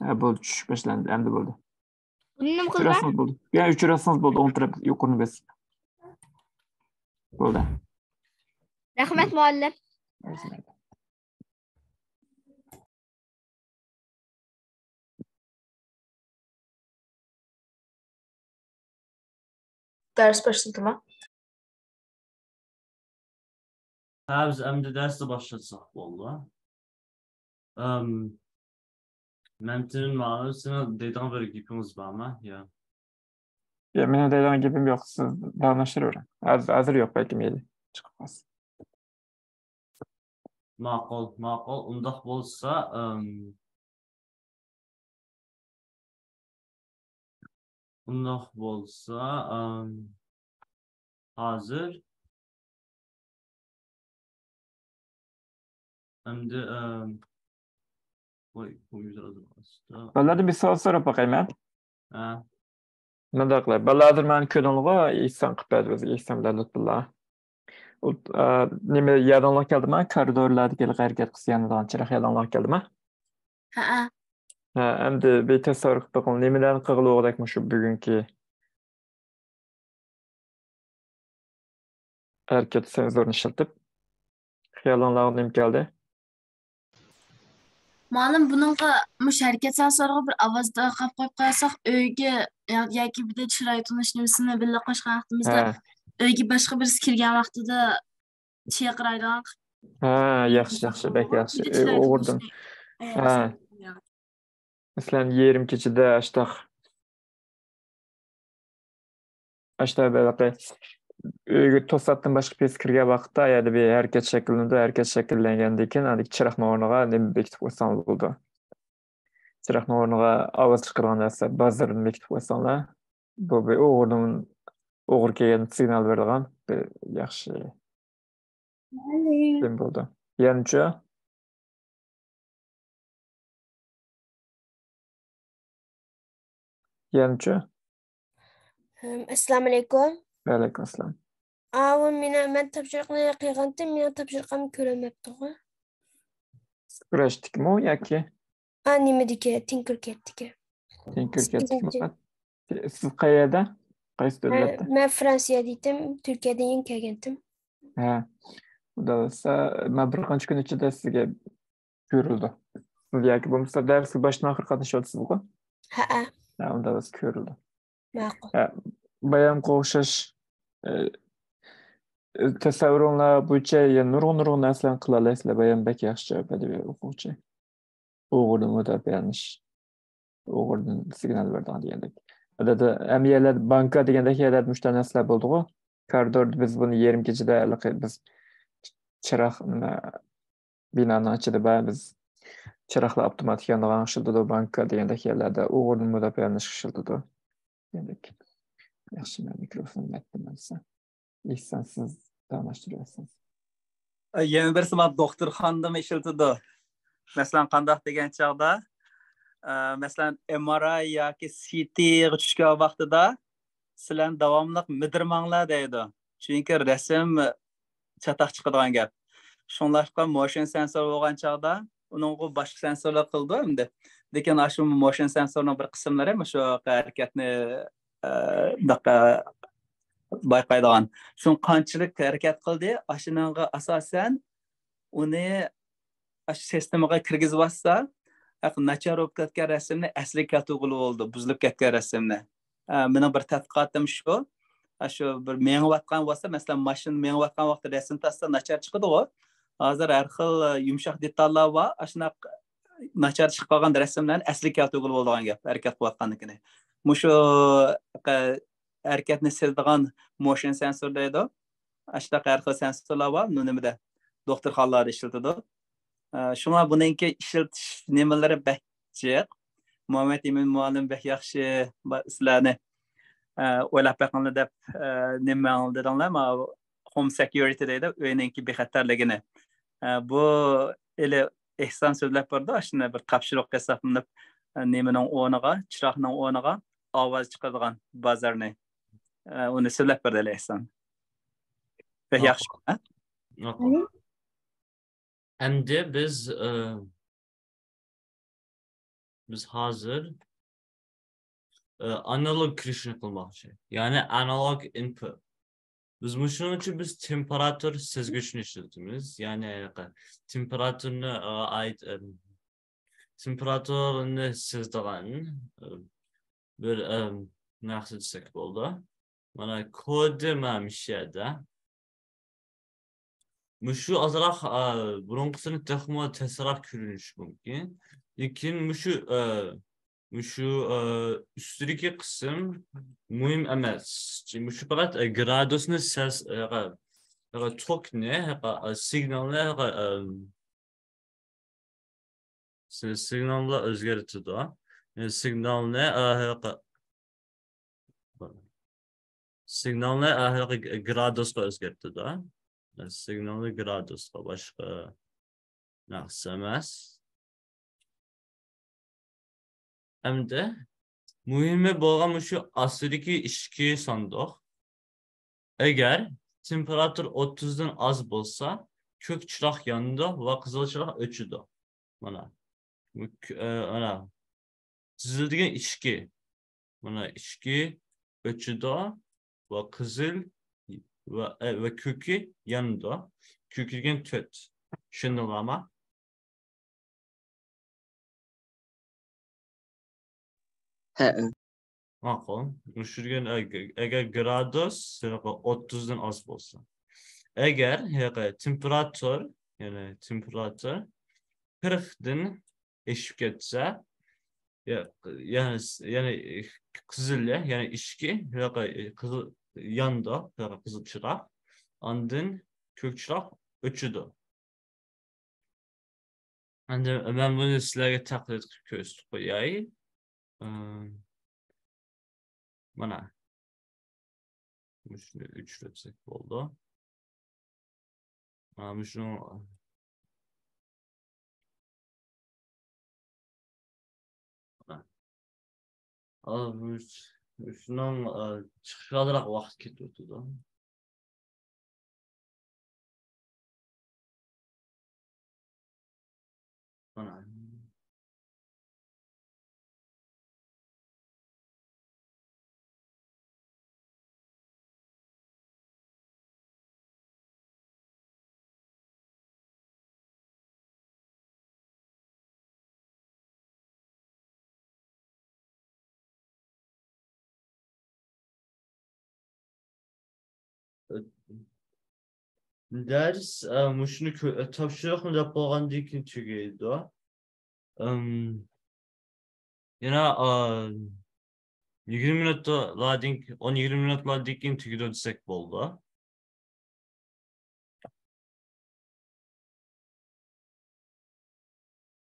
ئە، بولدى، چۈشۈش باشلاندى، ئەمدى بولدى. بۇنى نېمە قىلىمەن؟ ئۆچۈرەسىڭىز بولدى. يەنە ئۆچۈرەسىڭىز بولدى، ئوڭ تەرەپ يۇقىرىنى بېسىڭ. بولدى. رەھمەت، مۇئەللىم. رەھمەت. دەرس باشلىدىما؟ ھە، بىز ئەمدى دەرسنى باشلاتساق بولدى. ئەم، مەمتىمىن مائارىپ، سېنىڭ دەيدىغان بىر گېپىڭىز بارمۇ؟ يا. يا، مېنىڭ دەيدىغان گېپىم يوق، سىز داۋاملاشتۇرۇۋېرىڭ. ھازىر، ھازىر يوق، بەلكىم ھېلى چىقىپ قالسا. ماقۇل، ماقۇل. ئۇنداق بولسا، ئىم، ئۇنداق بولسا، ئىم، ھازىر ئەمدى، ئىم، ۋاي، كومپيۇتېر ئازراق ئاستا. بالىلاردىن بىر سوئال سوراپ باقاي مەن. ھە. مۇنداق قىلاي. بالىلار، ھازىر ماڭا كۆرۈنىدىغۇ، ئېھسان قىلىپ بەردى بىزگە، ئېھسان بىلەن لۇتپۇللا. ئۇ، ئا، نېمە يادىڭلارغا كەلدىما؟ كارىدورلاردىكى ھېلىقى ھەرىكەت قىلسا يانىدىغان چىراغ يادىڭلارغا كەلدىما؟ ھەئە. ھە، ئەمدى بىر تەسەۋۋۇر قىلىپ بېقىڭ، نېمىلەرنى قىلغىلى بولغۇدەك مۇشۇ بۈگۈنكى ھەرىكەت سېنزورىنى ئىشلىتىپ؟ خىيالىڭلارغا نېمە كەلدى؟ مۇئەللىم، بۇنىڭغا مۇشۇ ھەرىكەت سېنسورىغا بىر ئاۋاز تارقاپ قويۇپ قويساق، ئۆيگە يا-، ياكى بىردە چىراي تونۇش نېمىسىنى بىللە قوشقان ۋاقتىمىزدا، ھە. ئۆيگە باشقا بىرسى كىرگەن ۋاقتىدا چىرقىرايدىغان. ھە، ياخشى، ياخشى، بەك ياخشى. بىردە ئۆي چىراي ئوغرىدىن. تونۇشنى. ھە. مەسىلەن، يېرىم كېچىدە ئاشتاق، ئاشتاق ھېلىقى ئۆيگە توساتتىن باشقا بىرسى كىرگەن ۋاقىتتا، ئايەردە بىر ھەرىكەت شەكىللىنىدۇ، ھەرىكەت شەكىللەنگەندىن كېيىن، ئاندىكى چىراغنىڭ ئورنىغا نېمە بېكىتىپ قويساڭ بولىدۇ. چىراغنىڭ ئورنىغا ئاۋاز چىقىرىدىغان نەرسە، بازىرنى بېكىتىپ قويساڭلار، بۇ بىر ئوغرىدىن، ئوغرى كەلگەن سىگنال بېرىدىغان بىر ياخشى نېمە بولىدۇ. يەنىچۇ؟ يەنىچۇ؟ ھم، ئەسسالامۇئەلەيكۇم. ۋەئەلەيكۇم ئەسسالام. ئاۋۇ مېنىڭ، مەن تاپشۇرۇقنى قىلغانتىم، مېنىڭ تاپشۇرۇقۇم كۆرۈنمەپتىغۇ. سكرەچتىكىمۇ ياكى؟ ئا، نېمىدىكى، تىنكركەدتىكى. تىنكركەدتىكىمۇ؟ سىزنىڭچە؟ سىز قەيەردە؟ قايسى مەن، دۆلەتتە؟ مەن فرانسىيەدە ئىدىم، تۈركىيەدىن كېيىن كەلگەنتىم. ھە. ئۇنداق بولسا، مەن بىر قانچە كۈن ئىچىدە سىزگە كۆرۈلىدۇ. سىز ياكى بولمىسا دەرسكە باشتىن ئاخىر قاتنىشىۋاتىسىزغۇ؟ ھەئە. ھە، ئۇنداق بولسا كۆرۈلىدۇ. ماقۇل. ھە، بايامقى ئوخشاش، ئە، تەسەۋۋۇرۇڭلار بويىچە يەنە نۇرغۇن، نۇرغۇن نەرسىلەرنى قىلالايسىلەر. بايام بەك ياخشى جاۋاب بەردى بىر ئوقۇغۇچى. ئوغرىدىن مۇداپىئەلىنىش. ئوغرىدىن سىگنال بېرىدىغان دېگەندەك. ئادەتتە ھەممە يەرلەردە بانكا دېگەندەك يەرلەردە مۇشۇنداق نەرسىلەر بولىدىغۇ. كارىدوردا بىز بۇنى يېرىم كېچىدە ھېلىقى بىز چىراغ، نېمە، بىنانىڭ ئىچىدە بار، بىز چىراغلار ئاپتوماتىك يانىدىغان ئىشلىتىدۇ، بانكا دېگەندەك يەرلەردە ئوغرىدىن مۇداپىئەلىنىشكە ئىشلىتىدۇ. دېگەندەك. ياخشى، مەن مىكروفوننى مەتتىم ئەمسە. ئېھسان، سىز داۋاملاشتۇرۇۋەتسىڭىز. يەنە بىرسى مانا دوختۇرخانىدىمۇ ئىشلىتىدۇ. مەسىلەن، قانداق دېگەن چاغدا، ئە، مەسىلەن، ئېم ئار ئاي ياكى سى تىغا چۈشكەن ۋاقتىدا سىلەرنى داۋاملىق مىدىرماڭلار دەيدۇ. چۈنكى رەسىم چاتاق چىقىدىغان گەپ. شۇڭلاشقا موشن سەنسور بولغان چاغدا ئۇنىڭغا باشقا سەنسورلار قىلىدۇ ئەمدى. لېكىن ئاشۇ موشن سەنسورنىڭ بىر قىسىملىرى مۇشۇ ھەرىكەتنى، ئە، دىققە-، بايقايدىغان. شۇ قانچىلىك ھەرىكەت قىلدى، ئاشۇنىڭغا ئاساسەن ئۇنى ئاشۇ سىستېمىغا كىرگۈزۈۋاتسا، ھەق ناچار بولۇپ كەتكەن رەسىمنى ئەسلىگە كەلتۈرگىلى بولىدۇ، بۇزۇلۇپ كەتكەن رەسىمنى. ئە، مېنىڭ بىر تەتقىقاتىم شۇ. ئاشۇ بىر مېڭىۋاتقان بولسا، مەسىلەن، ماشىنا مېڭىۋاتقان ۋاقتىدا رەسىم تارتسا ناچار چىقىدىغۇ. ھازىر ھەر خىل، ئە، يۇمشاق دېتاللار بار. ئاشۇنداق ناچار چىقىپ قالغان رەسىملەرنى ئەسلىگە كەلتۈرگىلى بولىدىغان گەپ، ھەرىكەت قىلىۋاتقاندىكىنى. مۇشۇ، ئە، ھەرىكەتنى سېزىدىغان موشن سەنسور دەيدۇ. ئاشۇنداق ھەر خىل سەنسورلار بار، بۇ نېمىدە، دوختۇرخانىلاردا ئىشلىتىدۇ. ئە، شۇڭا بۇنىڭكى ئىشلىتىش نېمىلىرى بەك جىق. مۇھەممەد ئىمىن مۇئەللىم بەك ياخشى با-، سىلەرنى، ئە، ئويلاپ بېقىڭلار دەپ، ئە، نېمە دېدىڭلار، ما، ھوم سېكيۇرىتى دەيدۇ، ئۆينىڭكى بىخەتەرلىكىنى. ئە، بۇ ئېلى ئېھسان سۆزلەپ بەردى، ئاشۇنى بىر تاپشۇرۇق ھېسابلىنىپ، ئە، نېمىنىڭ ئورنىغا، چىراغنىڭ ئورنىغا ئاۋاز چىقىدىغان بازارنى، ئە، ئۇنى سۆزلەپ بەردى ئېلى ئېھسان. بەك ياخشى. ھە؟ ماقۇل. ئەمدى بىز، ئە، بىز ھازىر، ئە، ئانالوگ كىرىشنى قىلماقچى. يەنى ئانالوگ ئىنپۇت. بىز مۇشۇنىڭ ئۈچۈن بىز تېمپېراتۇر سەزگۈچنى ئىشلىتىمىز. يەنى ھېلىقى تېمپېراتۇرنى، ئە، ئايت-، ئەم، تېمپېراتۇرىنى سېزىدىغان، ئە، بىر، ئەم، نەرسە دېسەك بولىدۇ. مانا كودى مانا مۇشۇ يەردە. مۇشۇ ئازراق، ئا، بۇرۇنقىسىنى تېخىمۇ تەسرەك كۆرۈنۈشى مۇمكىن. لېكىن مۇشۇ، ئە، مۇشۇ، ئە، ئۈستىدىكى قىسىم مۇھىم ئەمەس. مۇشۇ پەقەت، ئە، گرادۇسنى سەس-، ئە، توكنى، سىگنالنى، ئە، سى-، سىگناللار ئۆزگەرتىدۇ. يەنى سىگنالنى، ئە، ھېلىقى، سىگنالنى، ئە، ھېلىقى گرادۇسقا ئۆزگەرتىدۇ. سىگنالنى گرادۇسقا، باشقا نەرسە ئەمەس. ئەمدى مۇھىمى بولغان مۇشۇ ئاستىدىكى ئىچكى ساندۇق. ئەگەر تېمپېراتۇرا ئوتتۇزدىن ئاز بولسا، كۆك چىراغ يانىدۇ ۋە قىزىل چىراغ ئۆچىدۇ. مانا. بۇ كۆ-، ئە، مانا. قىزىل دېگەن ئىچكى. مانا ئىچكى ئۆچىدۇ ۋە قىزىل ۋە، ئە، ۋە كۆكى يانىدۇ. كۆكى دېگەن تۆت. چۈشەندىڭلارمۇ؟ ھەئە. ماقۇل. مۇشۇ دېگەن ئەگ-، ئەگەر گرادۇس ھېلىقى ئوتتۇزدىن ئاز بولسا. ئەگەر ھېلىقى تېمپېراتۇر، يەنى تېمپېراتۇر قىرىقتىن ئېشىپ كەتسە، يا-، يەنى، يەنى قىزىل، يەنى ئىچكى، ھېلىقى قىزىل يانىدۇ، ھېلىقى قىزىل چىراغ. ئاندىن كۆك چىراغ ئۆچىدۇ. ئەمدى مەن بۇنى سىلەرگە تەقلىد قىلىپ كۆرسىتىپ قوياي. ئىم، مانا. مۇشۇنى ئۆچۈرسەك بولدى. مانا مۇشۇنىڭ، مانا. ئا، مۇش-، مۇشۇنىڭ، ئا، چىقىشىغا ئازراق ۋاقىت كېتىۋاتىدۇ. مانا. دەرس، ئە، مۇشۇنى كۆ-، ئە، تاپشۇرۇقنى دەپ بولغاندىن كېيىن تۈگەيدۇ. ئىم، يەنە، ئە، يىگىرمە مىنۇتلاردىن، ئون يىگىرمە مىنۇتلاردىن كېيىن تۈگىدۇ دېسەك بولىدۇ.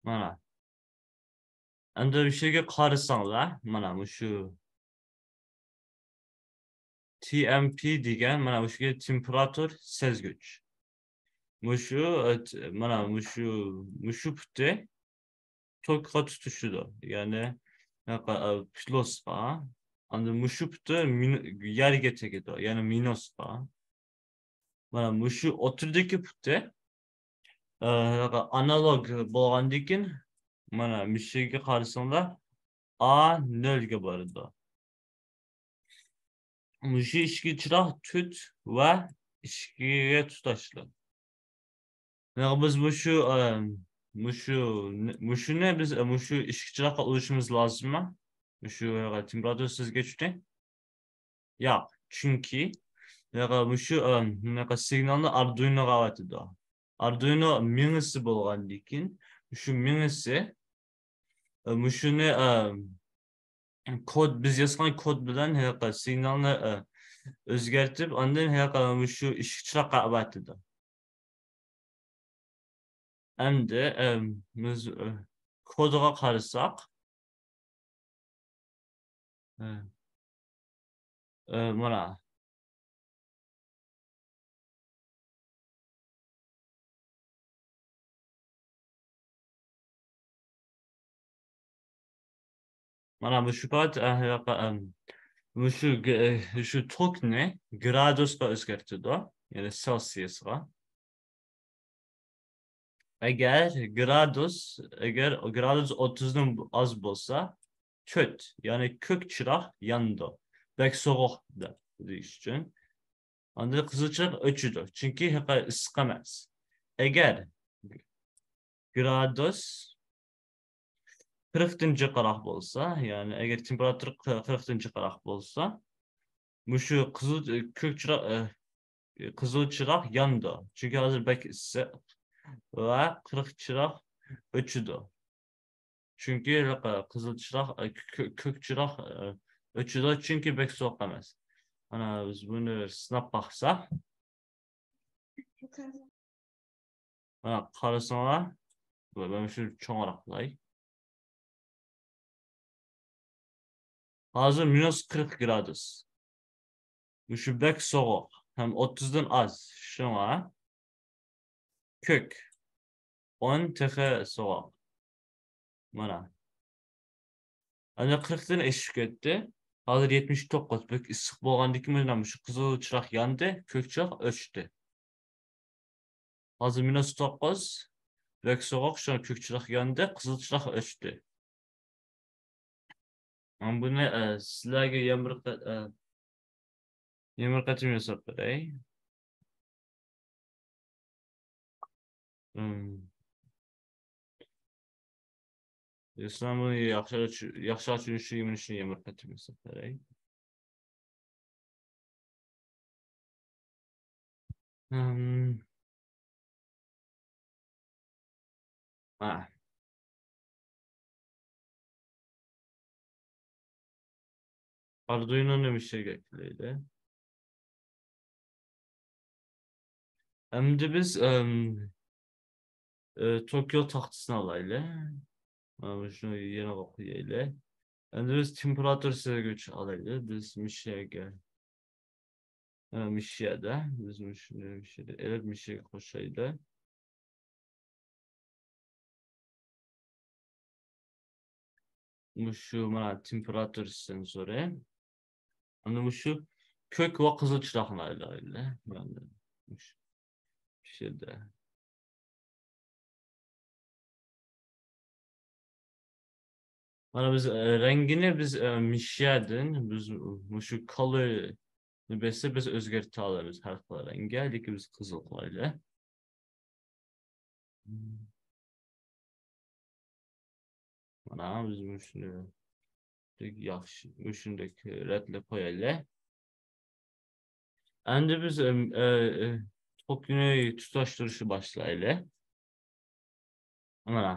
مانا. ئەمدى مۇشۇ يەرگە قارىساڭلار، مانا مۇشۇ تى ئېم پى دېگەن، مانا مۇشۇ يەرگە تېمپېراتۇر سەزگۈچ. مۇشۇ، ئە، ت-، مانا مۇشۇ، مۇشۇ پۇتى توكقا تۇتىشىدۇ. يەنى، پلۇسقا. ئاندىن مۇشۇ پۇتى مىن-، يەرگە تېگىدۇ. يەنى مىنۇسقا. مانا مۇشۇ ئوتتۇرىدىكى پۇتى، ئە، ئانالوگ بولغاندىكىن، مانا مۇشۇ يەرگە قارىساڭلار، ئا نۆلگە بارىدۇ. مۇشۇ ئىچكى چىراغ تۆت ۋە ئىككىگە تۇتاشلىق. ياق، بىز مۇشۇ، ئە، مۇشۇ، مۇشۇنى بىز، ئە، مۇشۇ ئىچكى چىراغقا ئۇلىشىمىز لازىممۇ؟ مۇشۇ تېمپېراتۇرا سەزگۈچنى؟ ياق، چۈنكى، ياق، مۇشۇ، ئە، بۇناقا سىگنالنى ئاردۇينوغا ئەۋەتىدۇ. ئاردۇينو مېڭىسى بولغاندىكىن، مۇشۇ مېڭىسى، ئە، مۇشۇنى، ئە، كود، بىز يازغان كود بىلەن ھېلىقى سىگنالنى، ئە، ئۆزگەرتىپ، ئاندىن ھېلىقى مۇشۇ ئىشىك چىراغقا ئەۋەتىدۇ. ئەمدى، ئە، بىز، ئە، كودىغا قارىساق، ئە، ئە، مانا. مانا مۇشۇ پەقەت، ئە، ھېلىقى، ئەم، مۇشۇ گ-، شۇ توكنى گرادۇسقا ئۆزگەرتىدۇ، يەنى سېلسىيۇسقا. ئەگەر گرادۇس، ئەگەر گرادۇس ئوتتۇزدىن ئاز بولسا، تۆت، يەنى كۆك چىراغ يانىدۇ. بەك سوغۇق دەپ دېيىش ئۈچۈن. ئاندىن قىزىل چىراغ ئۆچىدۇ، چۈنكى ھېلىقى ئىسسىق ئەمەس. ئەگەر گرادۇس قىرىقتىن جىقراق بولسا، يەنى ئەگەر تېمپېراتۇرا قىرىقتىن جىقراق بولسا، مۇشۇ قىزىل، كۆك چىراغ، ئە، قىزىل چىراغ يانىدۇ. چۈنكى ھازىر بەك ئىسسىق ۋە قىرىق چىراغ ئۆچىدۇ. چۈنكى قىزىل چىراغ، كۆ-، كۆك چىراغ ئۆچىدۇ، چۈنكى بەك سوغۇق ئەمەس. مانا بىز بۇنى سىناپ باقساق، مانا قارىساڭلار، مەن شۇ چوڭراق قىلاي. ھازىر مىنۇس قىرىق گرادۇس. مۇشۇ بەك سوغۇق ھەم ئوتتۇزدىن ئاز. شۇڭا كۆك ئون تېخى سوغۇق. مانا. ئەنە قىرىقتىن ئېشىپ كەتتى. ھازىر يەتمىش توققۇز. بەك ئىسسىق بولغاندىكىن مانا مۇشۇ قىزىل چىراغ ياندى، كۆك چىراغ ئۆچتى. ھازىر مىنۇس توققۇز. بەك سوغۇق، شۇڭا كۆك چىراغ ياندى، قىزىل چىراغ ئۆچتى. مەن بۇنى، ئە، سىلەرگە يەنە بىر قېت-، ئە، يەنە بىر قېتىم ياساپ بېرەي. ئىم. ئىسلام بۇنى ياخشى، ياخشى چۈشىنىشى، يامان چۈشىنىشى يەنە بىر قېتىم ياساپ بېرەي. ئىم. ھە. ئاردۇينونى مۇشۇ يەرگە ئەكىلەيلى. ئەمدى بىز، ئەم، ئە، توكيو تاختىسىنى ئالايلى. مانا شۇنى يېنىغا قويايلى. ئەمدى بىز تېمپېراتۇرا سىزگۈچ ئالايلى. بىز مۇشۇ يەرگە، ئە، مۇشۇ يەردە. بىز مۇشۇنى مۇشۇ يەردە ئېلىپ، مۇشۇ يەرگە قوشايلى. مۇشۇ مانا تېمپېراتۇرا سېنسورى. ئەمدى مۇشۇ كۆك ۋە قىزىل چىراغنى ئايلايلى. مانا مۇشۇ، مۇشۇ يەردە. مانا بىز، ئە، رەڭگىنى بىز، ئە، مىشيەدىن بىز مۇشۇ color نى بېسىپ بىز ئۆزگەرتەلەيمىز ھەر خىل رەڭگە. لېكىن بىز قىزىل قىلايلى. مانا بىز مۇشۇنى ياخشى، مۇشۇندەك رەتلەپ قويايلى. ئەمدى بىز، ئەم، ئە، ئە، توكنى تۇتاشتۇرۇشنى باشلايلى. مانا.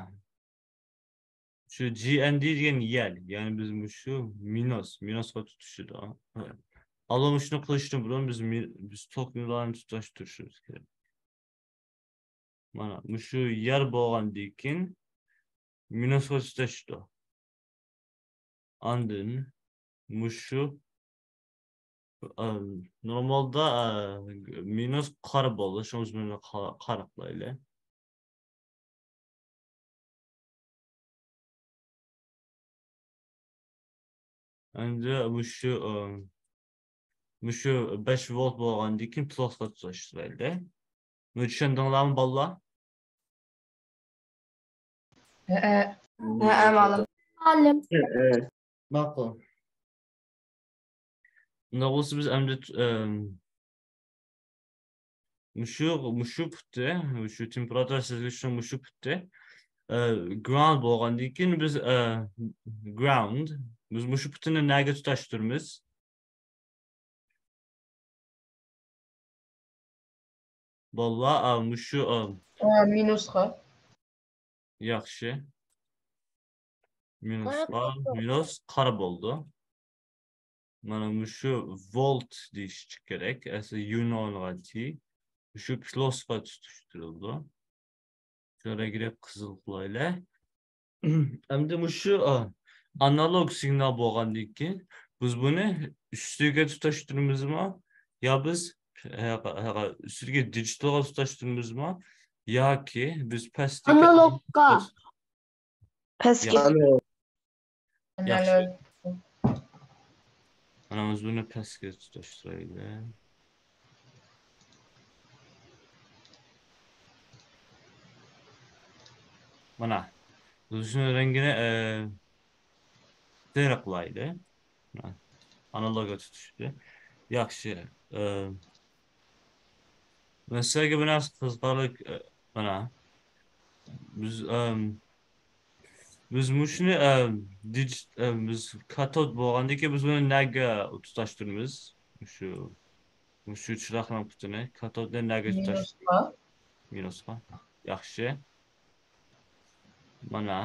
شۇ جي ئەن دى دېگەن يەر، يەنى بىز مۇشۇ مىنۇس، مىنۇسقا تۇتىشىدۇ. ئەمما مۇشۇنى قىلىشتىن بۇرۇن بىز مى-، بىز توكنىلارنى تۇتاشتۇرۇشىمىز كېرەك. مانا مۇشۇ يەر بولغاندىن كېيىن مىنۇسقا تۇتاشتۇ. ئاندىن مۇشۇ، ئە، نورمالدا، ئە، مىنۇس قارا بولىدۇ، شۇڭا بىز بۇنى قا-، قارا قىلايلى. ئەمدى مۇشۇ، ئە، مۇشۇ بەش ۋولت بولغاندىن كېيىن پلۇسقا تۇتاشتۇرايلى. بۇنى چۈشەندىڭلارمۇ، بالىلار؟ ھەئە. ھەئە، مۇئەللىم. مۇئەللىم. ماقۇل. ئۇنداق بولسا بىز ئەمدى، ئەم، مۇشۇ، مۇشۇ پۇتى، مۇشۇ تېمپېراتۇرا سىزگۈچنىڭ مۇشۇ پۇتى، ئە، گراوند بولغاندىن كېيىن بىز، ئە، گراوند، بىز مۇشۇ پۇتىنى نەگە تۇتاشتۇرىمىز؟ بالىلار، ئا، مۇشۇ، ئا، ئا، مىنۇسقا. ياخشى. مىنۇسقا، مىنۇس قارا بولدى. مانا مۇشۇ ۋولت دېيىش كېرەك. ئەسلى يۇنانغا تى. مۇشۇ پلۇسقا تۇتاشتۇرۇلىدۇ. شۇ رەڭگىنى قىزىل قىلايلى. ئەمدى مۇشۇ، ئا، ئانالوگ سىگنال بولغاندىن كېيىن، بىز بۇنى ئۈستىگە تۇتاشتۇرىمىزمۇ؟ يا بىز، ھە، ھە، ئۈستىگە دىجىتالغا تۇتاشتۇرىمىزمۇ؟ ياكى بىز پەستىكى ئانالوگقا. پەسكە. ياخشى. ياخشى. ئانالوگ. مانا ئۆزىنى پەسكە تۇتاشتۇرايلى. مانا. ئۆزىنىڭ رەڭگىنى، ئە، سېرىقلايلى. مانا. ئانالوگغا تۇتۇشتى. ياخشى. ئە، مەسىلەگە بىر نەرسە قىزىقارلىق، ئە، مانا. بىز، ئەم، بىز مۇشۇنى، ئەم، دىج-، ئەم، بىز كاتود بولغاندىكىن بىز بۇنى نەگە تۇتاشتۇرىمىز؟ مۇشۇ، مۇشۇ چىراغنىڭ پۇتىنى، كاتودنى نەگە تۇتاشتۇرىمىز؟ مىنۇسقا. مىنۇسقا. ياخشى. مانا.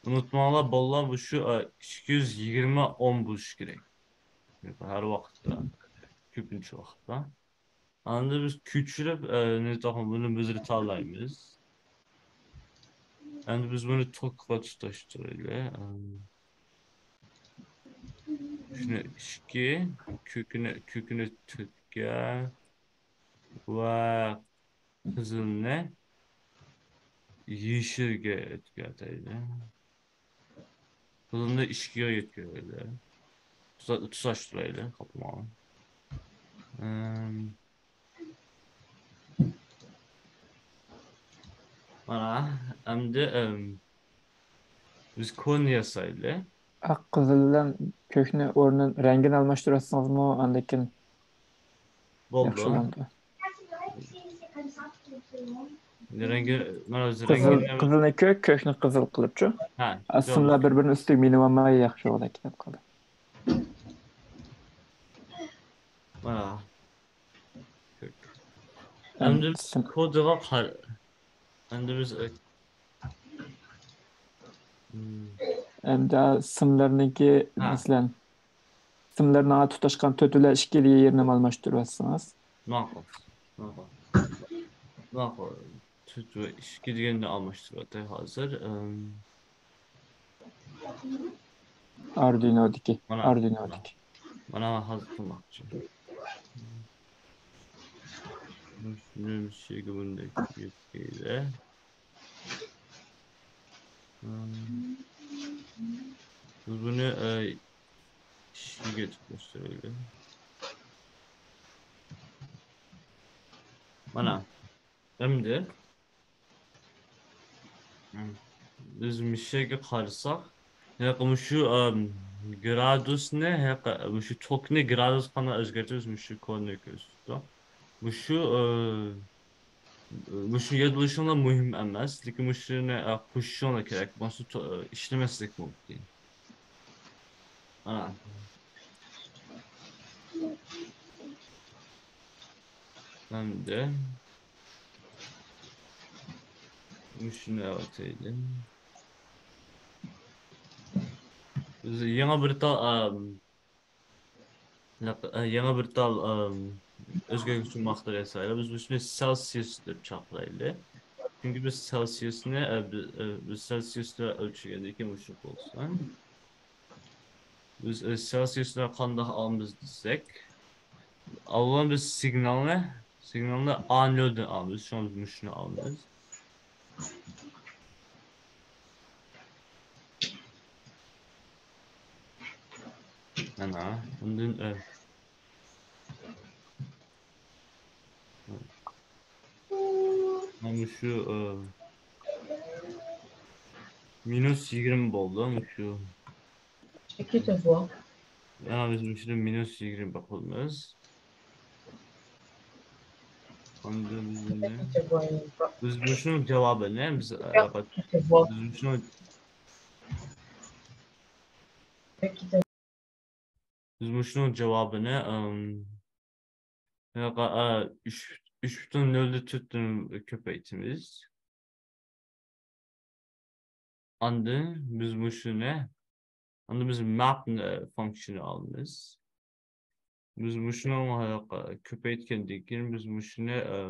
ئۇنتۇماڭلار، بالىلار، بۇ شۇ، ئە، ئىككى يۈز يىگىرمە ئون بولۇشى كېرەك. ھەر ۋاقىتتا، كۆپىنچە ۋاقىتتا. ئاندىن بىز كۆچۈرۈپ، ئە، نېتاقنى بۇنى بىزرىتالايمىز. ئەمدى بىز بۇنى توكقا تۇتاشتۇرايلى. ئەم، شۇنى ئىككى، كۆكىنى، كۆكىنى تۆتكە ۋە قىزىلنى يېشىلگە ئۆتكەتەيلى. قىزىلنى ئىككىگە يۆتكەيلى. تۇتا-، تۇتاشتۇرايلى، قاپلىماڭ. ئەم، مانا، ئەمدى، ئەم، بىز كودنى ياسايلى. ئاق، قىزىل بىلەن كۆكنى ئورنىنى، رەڭگىنى ئالماشتۇرۇۋەتسىڭىزمۇ، ئاندىن كېيىن بولدى. ياخشى بولامدۇ؟ رەڭگى، مانا، قىزىل، رەڭگىنى قىزىلنى كۆك، كۆكنى قىزىل قىلىپچۇ؟ ھە، ئىسىملار بىر-بىرىنىڭ ئۈستىگە مىنىۋالماي ياخشى بولىدىكەن قىلدى. مانا. ئەمدى بىز كودىغا قار-، ئەمدى بىز، ئە، مم. ئەمدى سىملارنىڭكى، ھە. مەسىلەن، سىملارنىڭ تۇتاشقان تۆت بىلەن ئىككى دېگەن يېرىنى ئالماشتۇرۇۋەتسىڭىز. ماقۇل. ماقۇل. ماقۇل. تۆت ۋە ئىككى دېگەننى ئالماشتۇرۇۋەتەي ھازىر. ئەم، ئاردۇينودىكى، مانا، ئاردۇينودىكى. مانا، مانا ھازىر قىلماقچى. مۇشۇنى بۇندەك يۆتكەيلى. بۇنى، ئە، ئىككىگە تىكلەشتۈرەيلى. مانا، ئەمدى بىز مۇشۇ يەرگە قارىساق، ھېلىقى مۇشۇ، ئەم، گرادۇسنى، ھېلىقى مۇشۇ توكنى گرادۇسقا قانداق ئۆزگەرتىمىز، مۇشۇ كودنى كۆرسىتىدۇ. مۇشۇ، ئە، مۇشۇ يادلىشىڭلار مۇھىم ئەمەس، لېكىن مۇشۇنى، ئە، قوشۇشۇڭلار كېرەك، بولمىسا تو-، ئە، ئىشلىمەسلىك مۇمكىن. ئانا. ئەمدى مۇشۇنى ئەۋەتەيلى. بىز يېڭى بىر تال، ئەم، يېڭى بىر تال، ئەم، ئۆزگەرگۈچى مىقدار ياسايلى. بىز مۇشۇنى سېلسىيۇس دەپ چاقىرايلى. چۈنكى بىز سېلسىيۇسنى، ئە، بىز، ئە، بىز سېلسىيۇستا ئۆلچىگەندىن كېيىن مۇشۇ بولسا. بىز، ئە، سېلسىيۇسنى قانداق ئالىمىز دېسەك، ئاۋۋال بىز سىگنالنى، سىگنالنى ئا نۆلدىن ئالىمىز. شۇڭا بىز مۇشۇنى ئالىمىز. مانا، ئۇندىن، ئە، مانا شۇ، ئە، مىنۇس يىگىرمە بولدى، مۇشۇ. ئىككى تۆت بۇ. ھە، بىز مۇشۇنى مىنۇس يىگىرمە قىلىمىز. ئاندىن بىز بۇنى، بىز مۇشۇنىڭ جاۋابىنى، بىز، ئە، بىز مۇشۇنىڭ، بىز مۇشۇنىڭ جاۋابىنى، ئەم، ياق، ئە، ئۈچ، ئۈچ پۈتۈن نۆلدە تۆتتىن كۆپەيتىمىز. ئاندىن بىز مۇشۇنى، ئاندىن بىز ماپ، ئە، فۇنكسىيىنى ئالىمىز. بىز مۇشۇنىڭ، ئە، كۆپەيتكەندىن كېيىن بىز مۇشۇنى، ئە،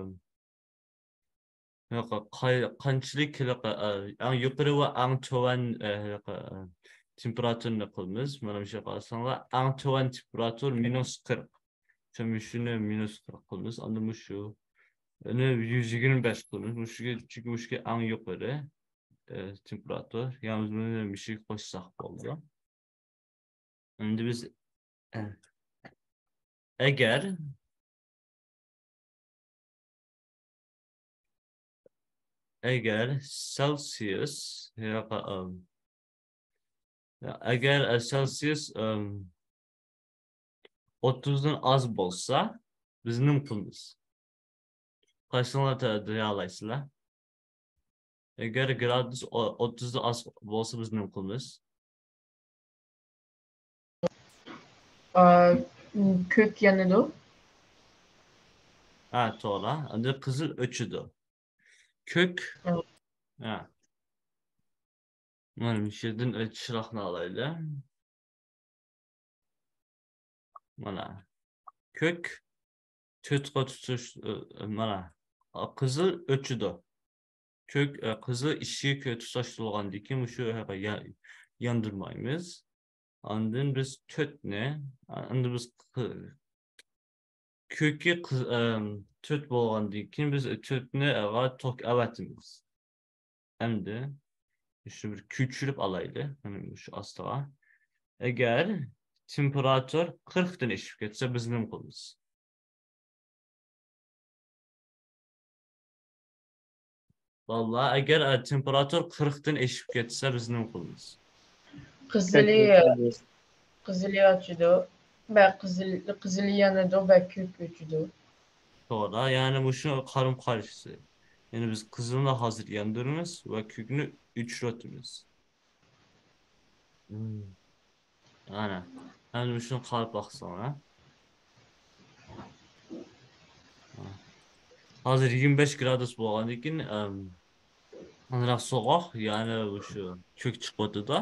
ھېلىقى قاي-، قانچىلىك ھېلىقى، ئە، ئەڭ يۇقىرى ۋە ئەڭ تۆۋەن، ئە، ھېلىقى، ئە، تېمپېراتۇرىنى قىلىمىز. مانا مۇشۇ قارىساڭلار، ئەڭ تۆۋەن تېمپېراتۇرا مىنۇس قىرىق. شۇ مۇشۇنى مىنۇس قىرىق قىلىمىز. ئاندىن مۇشۇ، يەنى يۈز يىگىرمە بەش قىلىمىز. مۇشۇ، چۈنكى مۇشۇ ئەڭ يۇقىرى، ئە، تېمپېراتۇرا. يەنى بىز بۇنى مۇشۇگە قوشساق بولىدۇ. ئەمدى بىز، ئە، ئەگەر، ئەگەر سېلسىيۇس، ياق، ئەم، يا، ئەگەر، ئە، سېلسىيۇس، ئەم، ئوتتۇزدىن ئاز بولسا، بىز نېمە قىلىمىز؟ قايسىڭلار تە-، دېيەلەيسىلەر؟ ئەگەر گرادۇس ئو-، ئوتتۇزدىن ئاز بولسا، بىز نېمە قىلىمىز؟ ئا، كۆك يانىدۇ. ھە، توغرا. ئەمدى قىزىل ئۆچىدۇ. كۆك. ھە. ھە. مانا مۇشۇ يەردىن چىراغنى ئالايلى. مانا كۆك تۆتقا تۇتاش، ئە، مانا قىزىل ئۆچىدۇ. كۆك، ئە، قىزىل ئىشىككە تۇتاشتۇرۇلغاندىن كېيىن مۇشۇ يا-، ياندۇرمايمىز. ئاندىن بىز تۆتنى، ئاندىن بىز قى-، كۆكى قىز-، ئەم، تۆت بولغاندىن كېيىن بىز تۆتنى توك ئەۋەتىمىز. ئەمدى شۇ بىر كۆچۈرۈپ ئالايلى، مانا شۇ ئاستىغا. ئەگەر تېمپېراتۇر قىرىقتىن ئېشىپ كەتسە، بىز نېمە قىلىمىز؟ بالىلار، ئەگەر، ئە، تېمپېراتۇر قىرىقتىن ئېشىپ كەتسە، بىز نېمە قىلىمىز؟ قىزىلى، قىزىلى ئاچىدۇ. بە قىزىل، قىزىلى يانىدۇ، بە كۆك ئۆچىدۇ. توغرا، يەنى مۇشۇ قارىمۇ قارشىسى. يەنى بىز قىزىلنى ھازىر ياندۇرىمىز ۋە كۆكنى ئۆچۈرۈۋاتىمىز. مم. ئەنە. ئەمدى مۇشۇنى قاراپ باقساڭلار. ھازىر يىگىرمە بەش گرادۇس بولغاندىن كېيىن، ئەم، ئازراق سوغۇق، يەنى مۇشۇ كۆك چىقىۋاتىدۇ.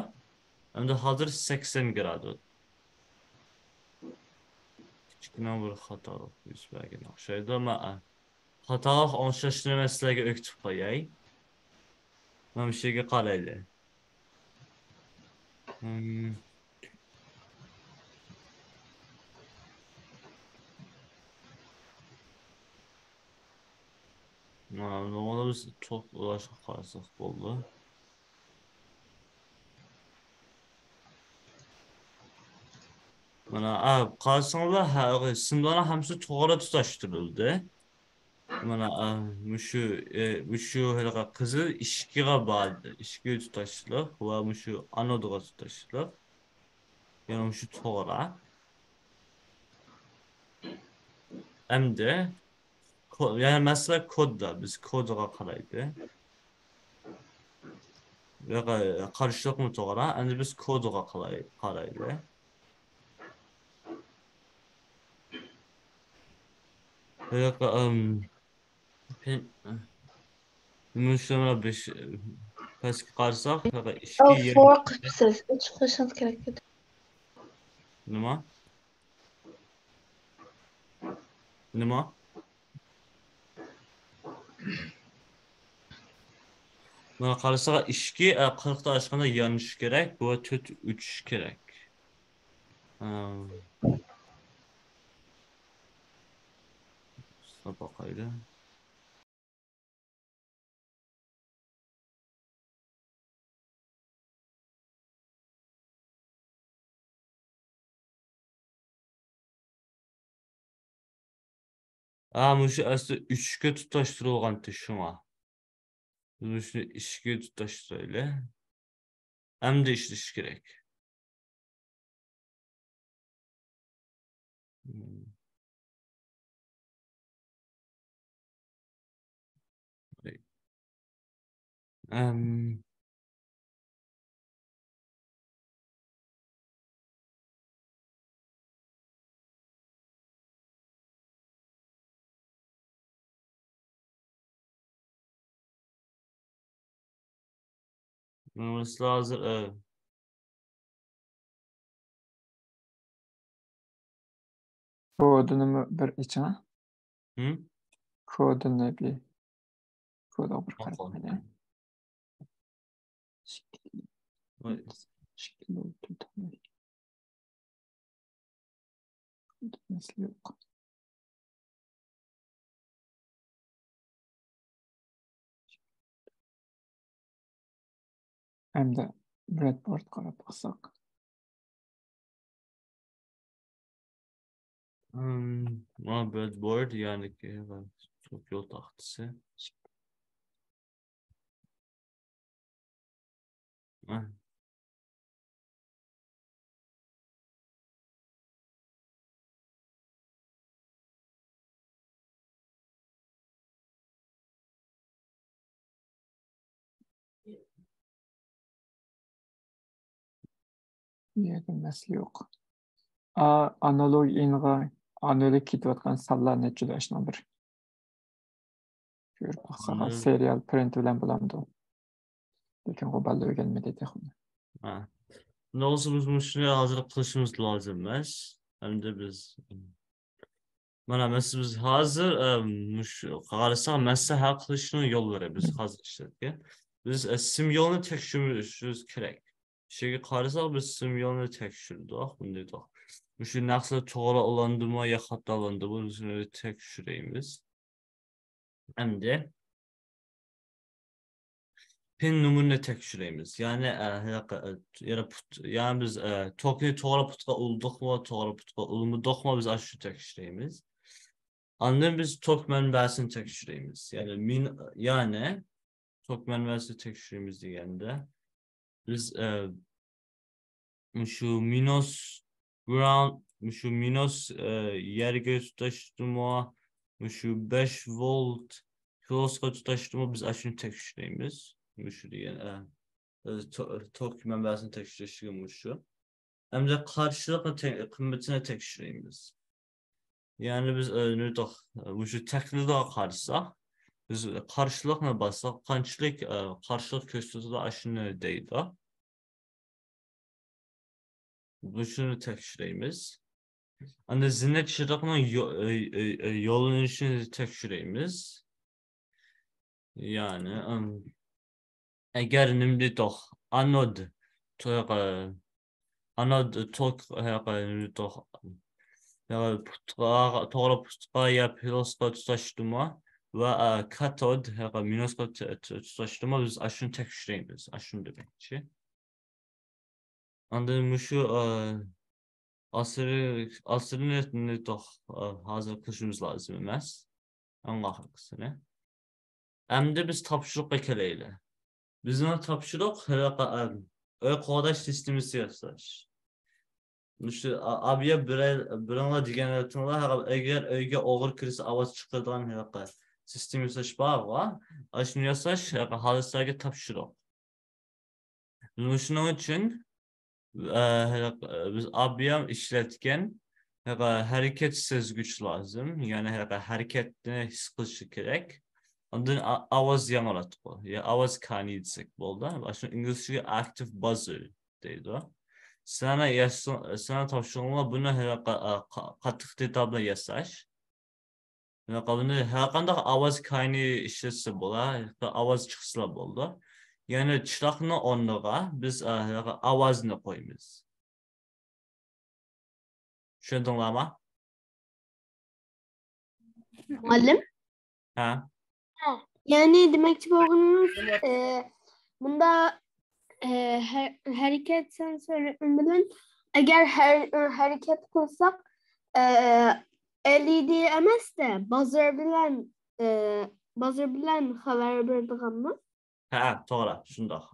ئەمدى ھازىر سەكسەن گرادۇس. كىچىككىنە بىر خاتالىق يۈز بەرگەن ئوخشايدۇ. مەن، ئە، خاتالىق ئوڭشاشنى مەن سىلەرگە ئۆگىتىپ قوياي. مانا مۇشۇ يەرگە قارايلى. مم. مانا بۇنى بىز توك ئۇلاشقا قارىساق بولدى. مانا، ئا، قارىساڭلار، ھە، سىملارنىڭ ھەممىسى توغرا تۇتاشتۇرۇلدى. مانا، ئا، مۇشۇ، ئە، مۇشۇ ھېلىقى قىزىل ئىشىكىغا باردى. ئىشىكىگە تۇتاشلىق ۋە مۇشۇ ئانودىغا تۇتاشلىق. يەنى مۇشۇ توغرا. ئەمدى كو-، يەنى مەسىلە كوددا، بىز كودىغا قارايلى. ياق، قارشىلىقمۇ توغرا. ئەمدى بىز كودىغا قاراي-، قارايلى. ياق، ئەم، پەن-، مۇشۇ بىش-، پەسكە قارىساق، ياق، ئىككى ئەو، يېرىم. فور قىپسىز، ئۈچ قوشۇڭ كېرەك ئىدى. نېمە؟ نېمە؟ مانا قارىساق، ئىشىكى، ئە، قىرىقتا ئاچقاندا يانىشى كېرەك، بۇ تۆت ئۆچۈشى كېرەك. ئە، سىناپ باقايلى. ھا، مۇشۇ ئەسلى ئۈچكە تۇتاشتۇرۇلغانتى شۇڭا. بىز مۇشۇنى ئىككىگە تۇتاشتۇرايلى. ئەمدى ئىشلىشى كېرەك. ئەم. مانا سىلەر ھازىر، ئە، كودىنىمۇ بىر ئېچىڭ. ھىم؟ كودىنى بىر، كودىغا بىر قاراپ ماقۇل. قوياي. ۋاي. مەسىلە يوق. ئەمدى برېدبورد قاراپ باقساق. ئىم، مانا برېدبورد، يەنى توك يول تاختىسى. يەردە مەسىلە يوق. ئا، ئانالوگ ئىنغا، ئانالوگ كېتىۋاتقان سانلار نەچچىدۇ ئاشۇنىڭ بىر كۆرۈپ باقساق، ئانالوگ. سېرىيال پرىنت بىلەن بولامدۇ؟ لېكىن ئۇ بالىلار ئۆگەنمىدى تېخىمۇ. ھە. شۇنداق بولسا بىز مۇشۇنى ھازىر قىلىشىمىز لازىم ئەمەس. ئەمدى بىز، مانا مەسىلەن، بىز ھازىر، ئە، مۇشۇ قارىساق، مەسىلە ھەل قىلىشنىڭ يوللىرى بىز ھازىر ئىشلەتكەن. بىز، ئە، سىم يولىنى تەكشۈرۈشىمىز كېرەك. شۇ يەرگە قارىساق، بىز سىم يولىنى تەكشۈردۇق، بۇنداق. مۇشۇ نەرسىلەر توغرا ئۇلاندىمۇ يا خاتا ئۇلاندىمۇ، بىز ئۇنى تەكشۈرىمىز. ئەمدى پىن نومۇرىنى تەكشۈرىمىز. يەنى، ئە، ھېلىقى، ئە، يەنە پۇت، يەنى بىز، ئە، توكنى توغرا پۇتقا ئۇلىدۇقمۇ، توغرا پۇتقا ئۇلىمىدۇقمۇ، بىز ئاشۇ تەكشۈرىمىز. ئاندىن بىز توك مەنبەسىنى تەكشۈرىمىز. يەنى مىن-، يەنى توك مەنبەسىنى تەكشۈرىمىز دېگەندە، بىز، ئە، مۇشۇ مىنۇس گراوند، مۇشۇ مىنۇس، ئە، يەرگە تۇتاشتىمۇ، مۇشۇ بەش ۋولت پلۇسقا تۇتاشتىمۇ، بىز ئاشۇنى تەكشۈرەيمىز. مۇشۇ دېگەن، ئە، ئە، تو-، توك مەنبەسىنى تەكشۈرۈشىگە مۇشۇ. ئەمدى قارشىلىق تە-، قىممىتىنى تەكشۈرەيمىز. يەنى بىز، ئە، نېمە دېدۇق، مۇشۇ تەقلىدىگە قارىساق، بىز قارشىلىقنى باسساق، قانچىلىك، ئە، قارشىلىق كۆرسىتىدۇ، ئاشۇنى دەيدۇ. مۇشۇنى تەكشۈرەيمىز. ئاندىن زىننەت چىرىغىنىڭ يو-، ئە، ئە، ئە، يوللىنىشىنى تەكشۈرەيمىز. يەنى، ئەم، ئەگەر نېمە دېدۇق، ئانود، تو-، ئانود توك، نېمە دېدۇق، يا پۇتقا، توغرا پۇتقا يا پلۇسقا تۇتاشتىمۇ ۋە، ئە، كاتود، يا مىنۇسقا تۇ-، تۇ-، تۇتاشتىمۇ، بىز ئاشۇنى تەكشۈرەيمىز، ئاشۇنى دېمەكچى. ئاندىن مۇشۇ، ئە، ئاسىرى-، ئاسىرىنى نېتوق، ئە، ھازىر قىلىشىمىز لازىم ئەمەس. ئەڭ ئاخىرقىسىنى. ئەمدى بىز تاپشۇرۇققا كېلەيلى. بىزنىڭ تاپشۇرۇق، ھېلىقى، ئە، ئۆي قوغداش سىستېمىسى ياساش. مۇشۇ ئا-، ئابىيە بىرەر، بىرىڭلار دېگەن ۋاقتىڭلار، ھە، ئەگەر ئۆيگە ئوغرى كىرسە ئاۋاز چىقىرىدىغان ھېلىقى سىستېما ياساش بارغۇ، ئاشۇنى ياساش ھېلىقى ھادىسىلەرگە تاپشۇرۇق. مۇشۇنىڭ ئۈچۈن، ئە، ھېلىقى، بىز ئابىيام ئىشلەتكەن ھېلىقى ھەرىكەت سەزگۈچ لازىم، يەنى ھېلىقى ھەرىكەتنى ھېس قىلىشى كېرەك. ئاندىن ئا-، ئاۋاز ياڭراتقۇ، يا ئاۋاز كانى دېسەك بولىدۇ. ئاشۇ ئىنگلىزچىگە ئاكتىف باززېر دەيدۇ. سىلەرنىڭ ياش-، سىلەرنىڭ تاپشۇرۇقىڭلار بۇنى ھېلىقى، ئا، قا-، قاتتىق دېتال بىلەن ياساش. ھېلىقى بۇنى ھەرقانداق ئاۋاز كاينى ئىشلەتسە بولا، ھېلىقى ئاۋاز چىقسىلا بولىدۇ. يەنى چىراغنىڭ ئورنىغا بىز، ئا، ھېلىقى ئاۋازنى قويىمىز. چۈشەندىڭلارمۇ؟ مۇئەللىم؟ ھە؟ يەنى دېمەكچى بولغىنىڭىز، ئە، بۇندا، ئە، ھە-، ھەرىكەت سېنسورى بىلەن ئەگەر ھەر-، ھەرىكەت قىلساق، ئە، ئېلئىدى ئەمەستە، بازار بىلەن، ئە، بازار بىلەن خەۋەر بېرىدىغانمۇ؟ ھە، توغرا، شۇنداق.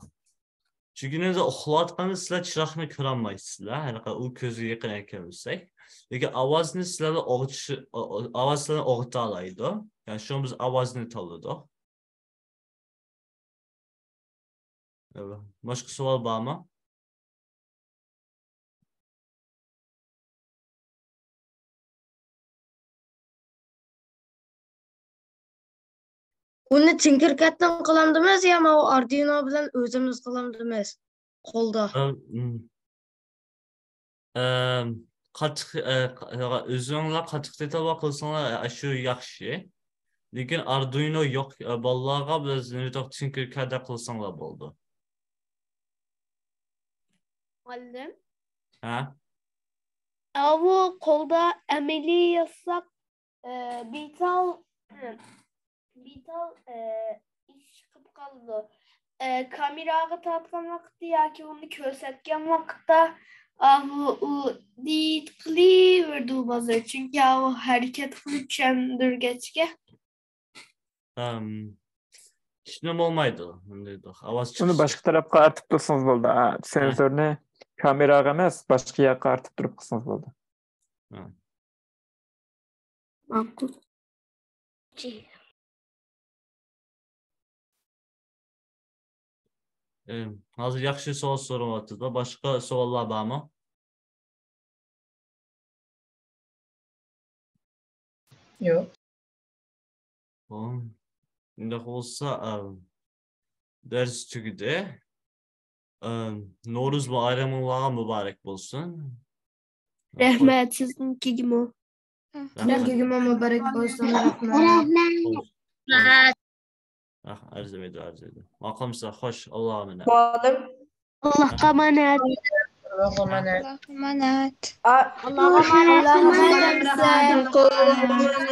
چۈنكى نېمىدە ئۇخلاۋاتقاندا سىلەر چىراغنى كۆرەلمەيسىزلەر، ھېلىقى ئۇ كۆزگە يېقىن ئەكەلمىسەك. لېكىن ئاۋازنى سىلەرنى ئويغىتىش، ئاۋاز سىلەرنى ئويغىتالايدۇ. يەنى شۇڭا بىز ئاۋازنى تاللىدۇق. باشقا سوئال بارمۇ؟ ئۇنى تىنكېركەدتىن قىلامدىمىز يا ماۋۇ ئاردۇينو بىلەن ئۆزىمىز قىلامدىمىز؟ قولدا. ئەم، ئەم، قاتتىق، ئە، ئۆزۈڭلار قاتتىق دېتال قىلساڭلار، ئە، شۇ ياخشى. لېكىن ئاردۇينو يوق، ئە، بالىلارغا بىز نېمىدەپ تىنكېركەدتە قىلساڭلار بولىدۇ. مۇئەللىم. ھە؟ ئاۋۇ قولدا ئەمەلىي ياساق، ئە، بىتال، بىتال، ئە، ئىش چىقىپ قالىدۇ. ئە، كامېراغا تارتقان ۋاقىتتا ياكى ئۇنى كۆرسەتكەن ۋاقىتتا، ئاۋۇ ئۇ دىت قىلىۋېرىدۇ بازار. چۈنكى ئاۋۇ ھەرىكەت قىلىپ چۈشەندۈرگەچكە. ئەم، ئىشنى بولمايدۇ. ئۇنداق ئاۋاز ئۇنى چىقىشى. باشقا تەرەپكە ئارتىپ تۇرسىڭىز بولدى. ئا، سېنسورنى كامېراغا ئەمەس، باشقا ياققا ئارتىپ تۇرۇپ قىلسىڭىز بولدى. ھە. ماقۇل. ئە، ھازىر ياخشى سوئال سورىۋاتىدۇ. باشقا سوئاللار بارمۇ؟ يوق. ئۇنداق بولسا، ئە، دەرس تۈگىدى. ئىم، نورۇز بايرىمىڭلارغا مۇبارەك بولسۇن. رەھمەت سىزنىڭكىگىمۇ. رەھمەت. سىزگىمۇ مۇبارەك بولسۇن. رەھمەت. ئەرزىمەيدۇ، ئەرزىمەيدۇ. ماقام سىزگە خوش، ئاللاغا ئامانەت. مۇئەللىم. ئاللاھقا ئامانەت. ئاللاھقا ئامانەت. ئاللاھقا ئامانەت. ئا- ئاللاھقا ئامانەت. ئاللاھقا ئامانەت.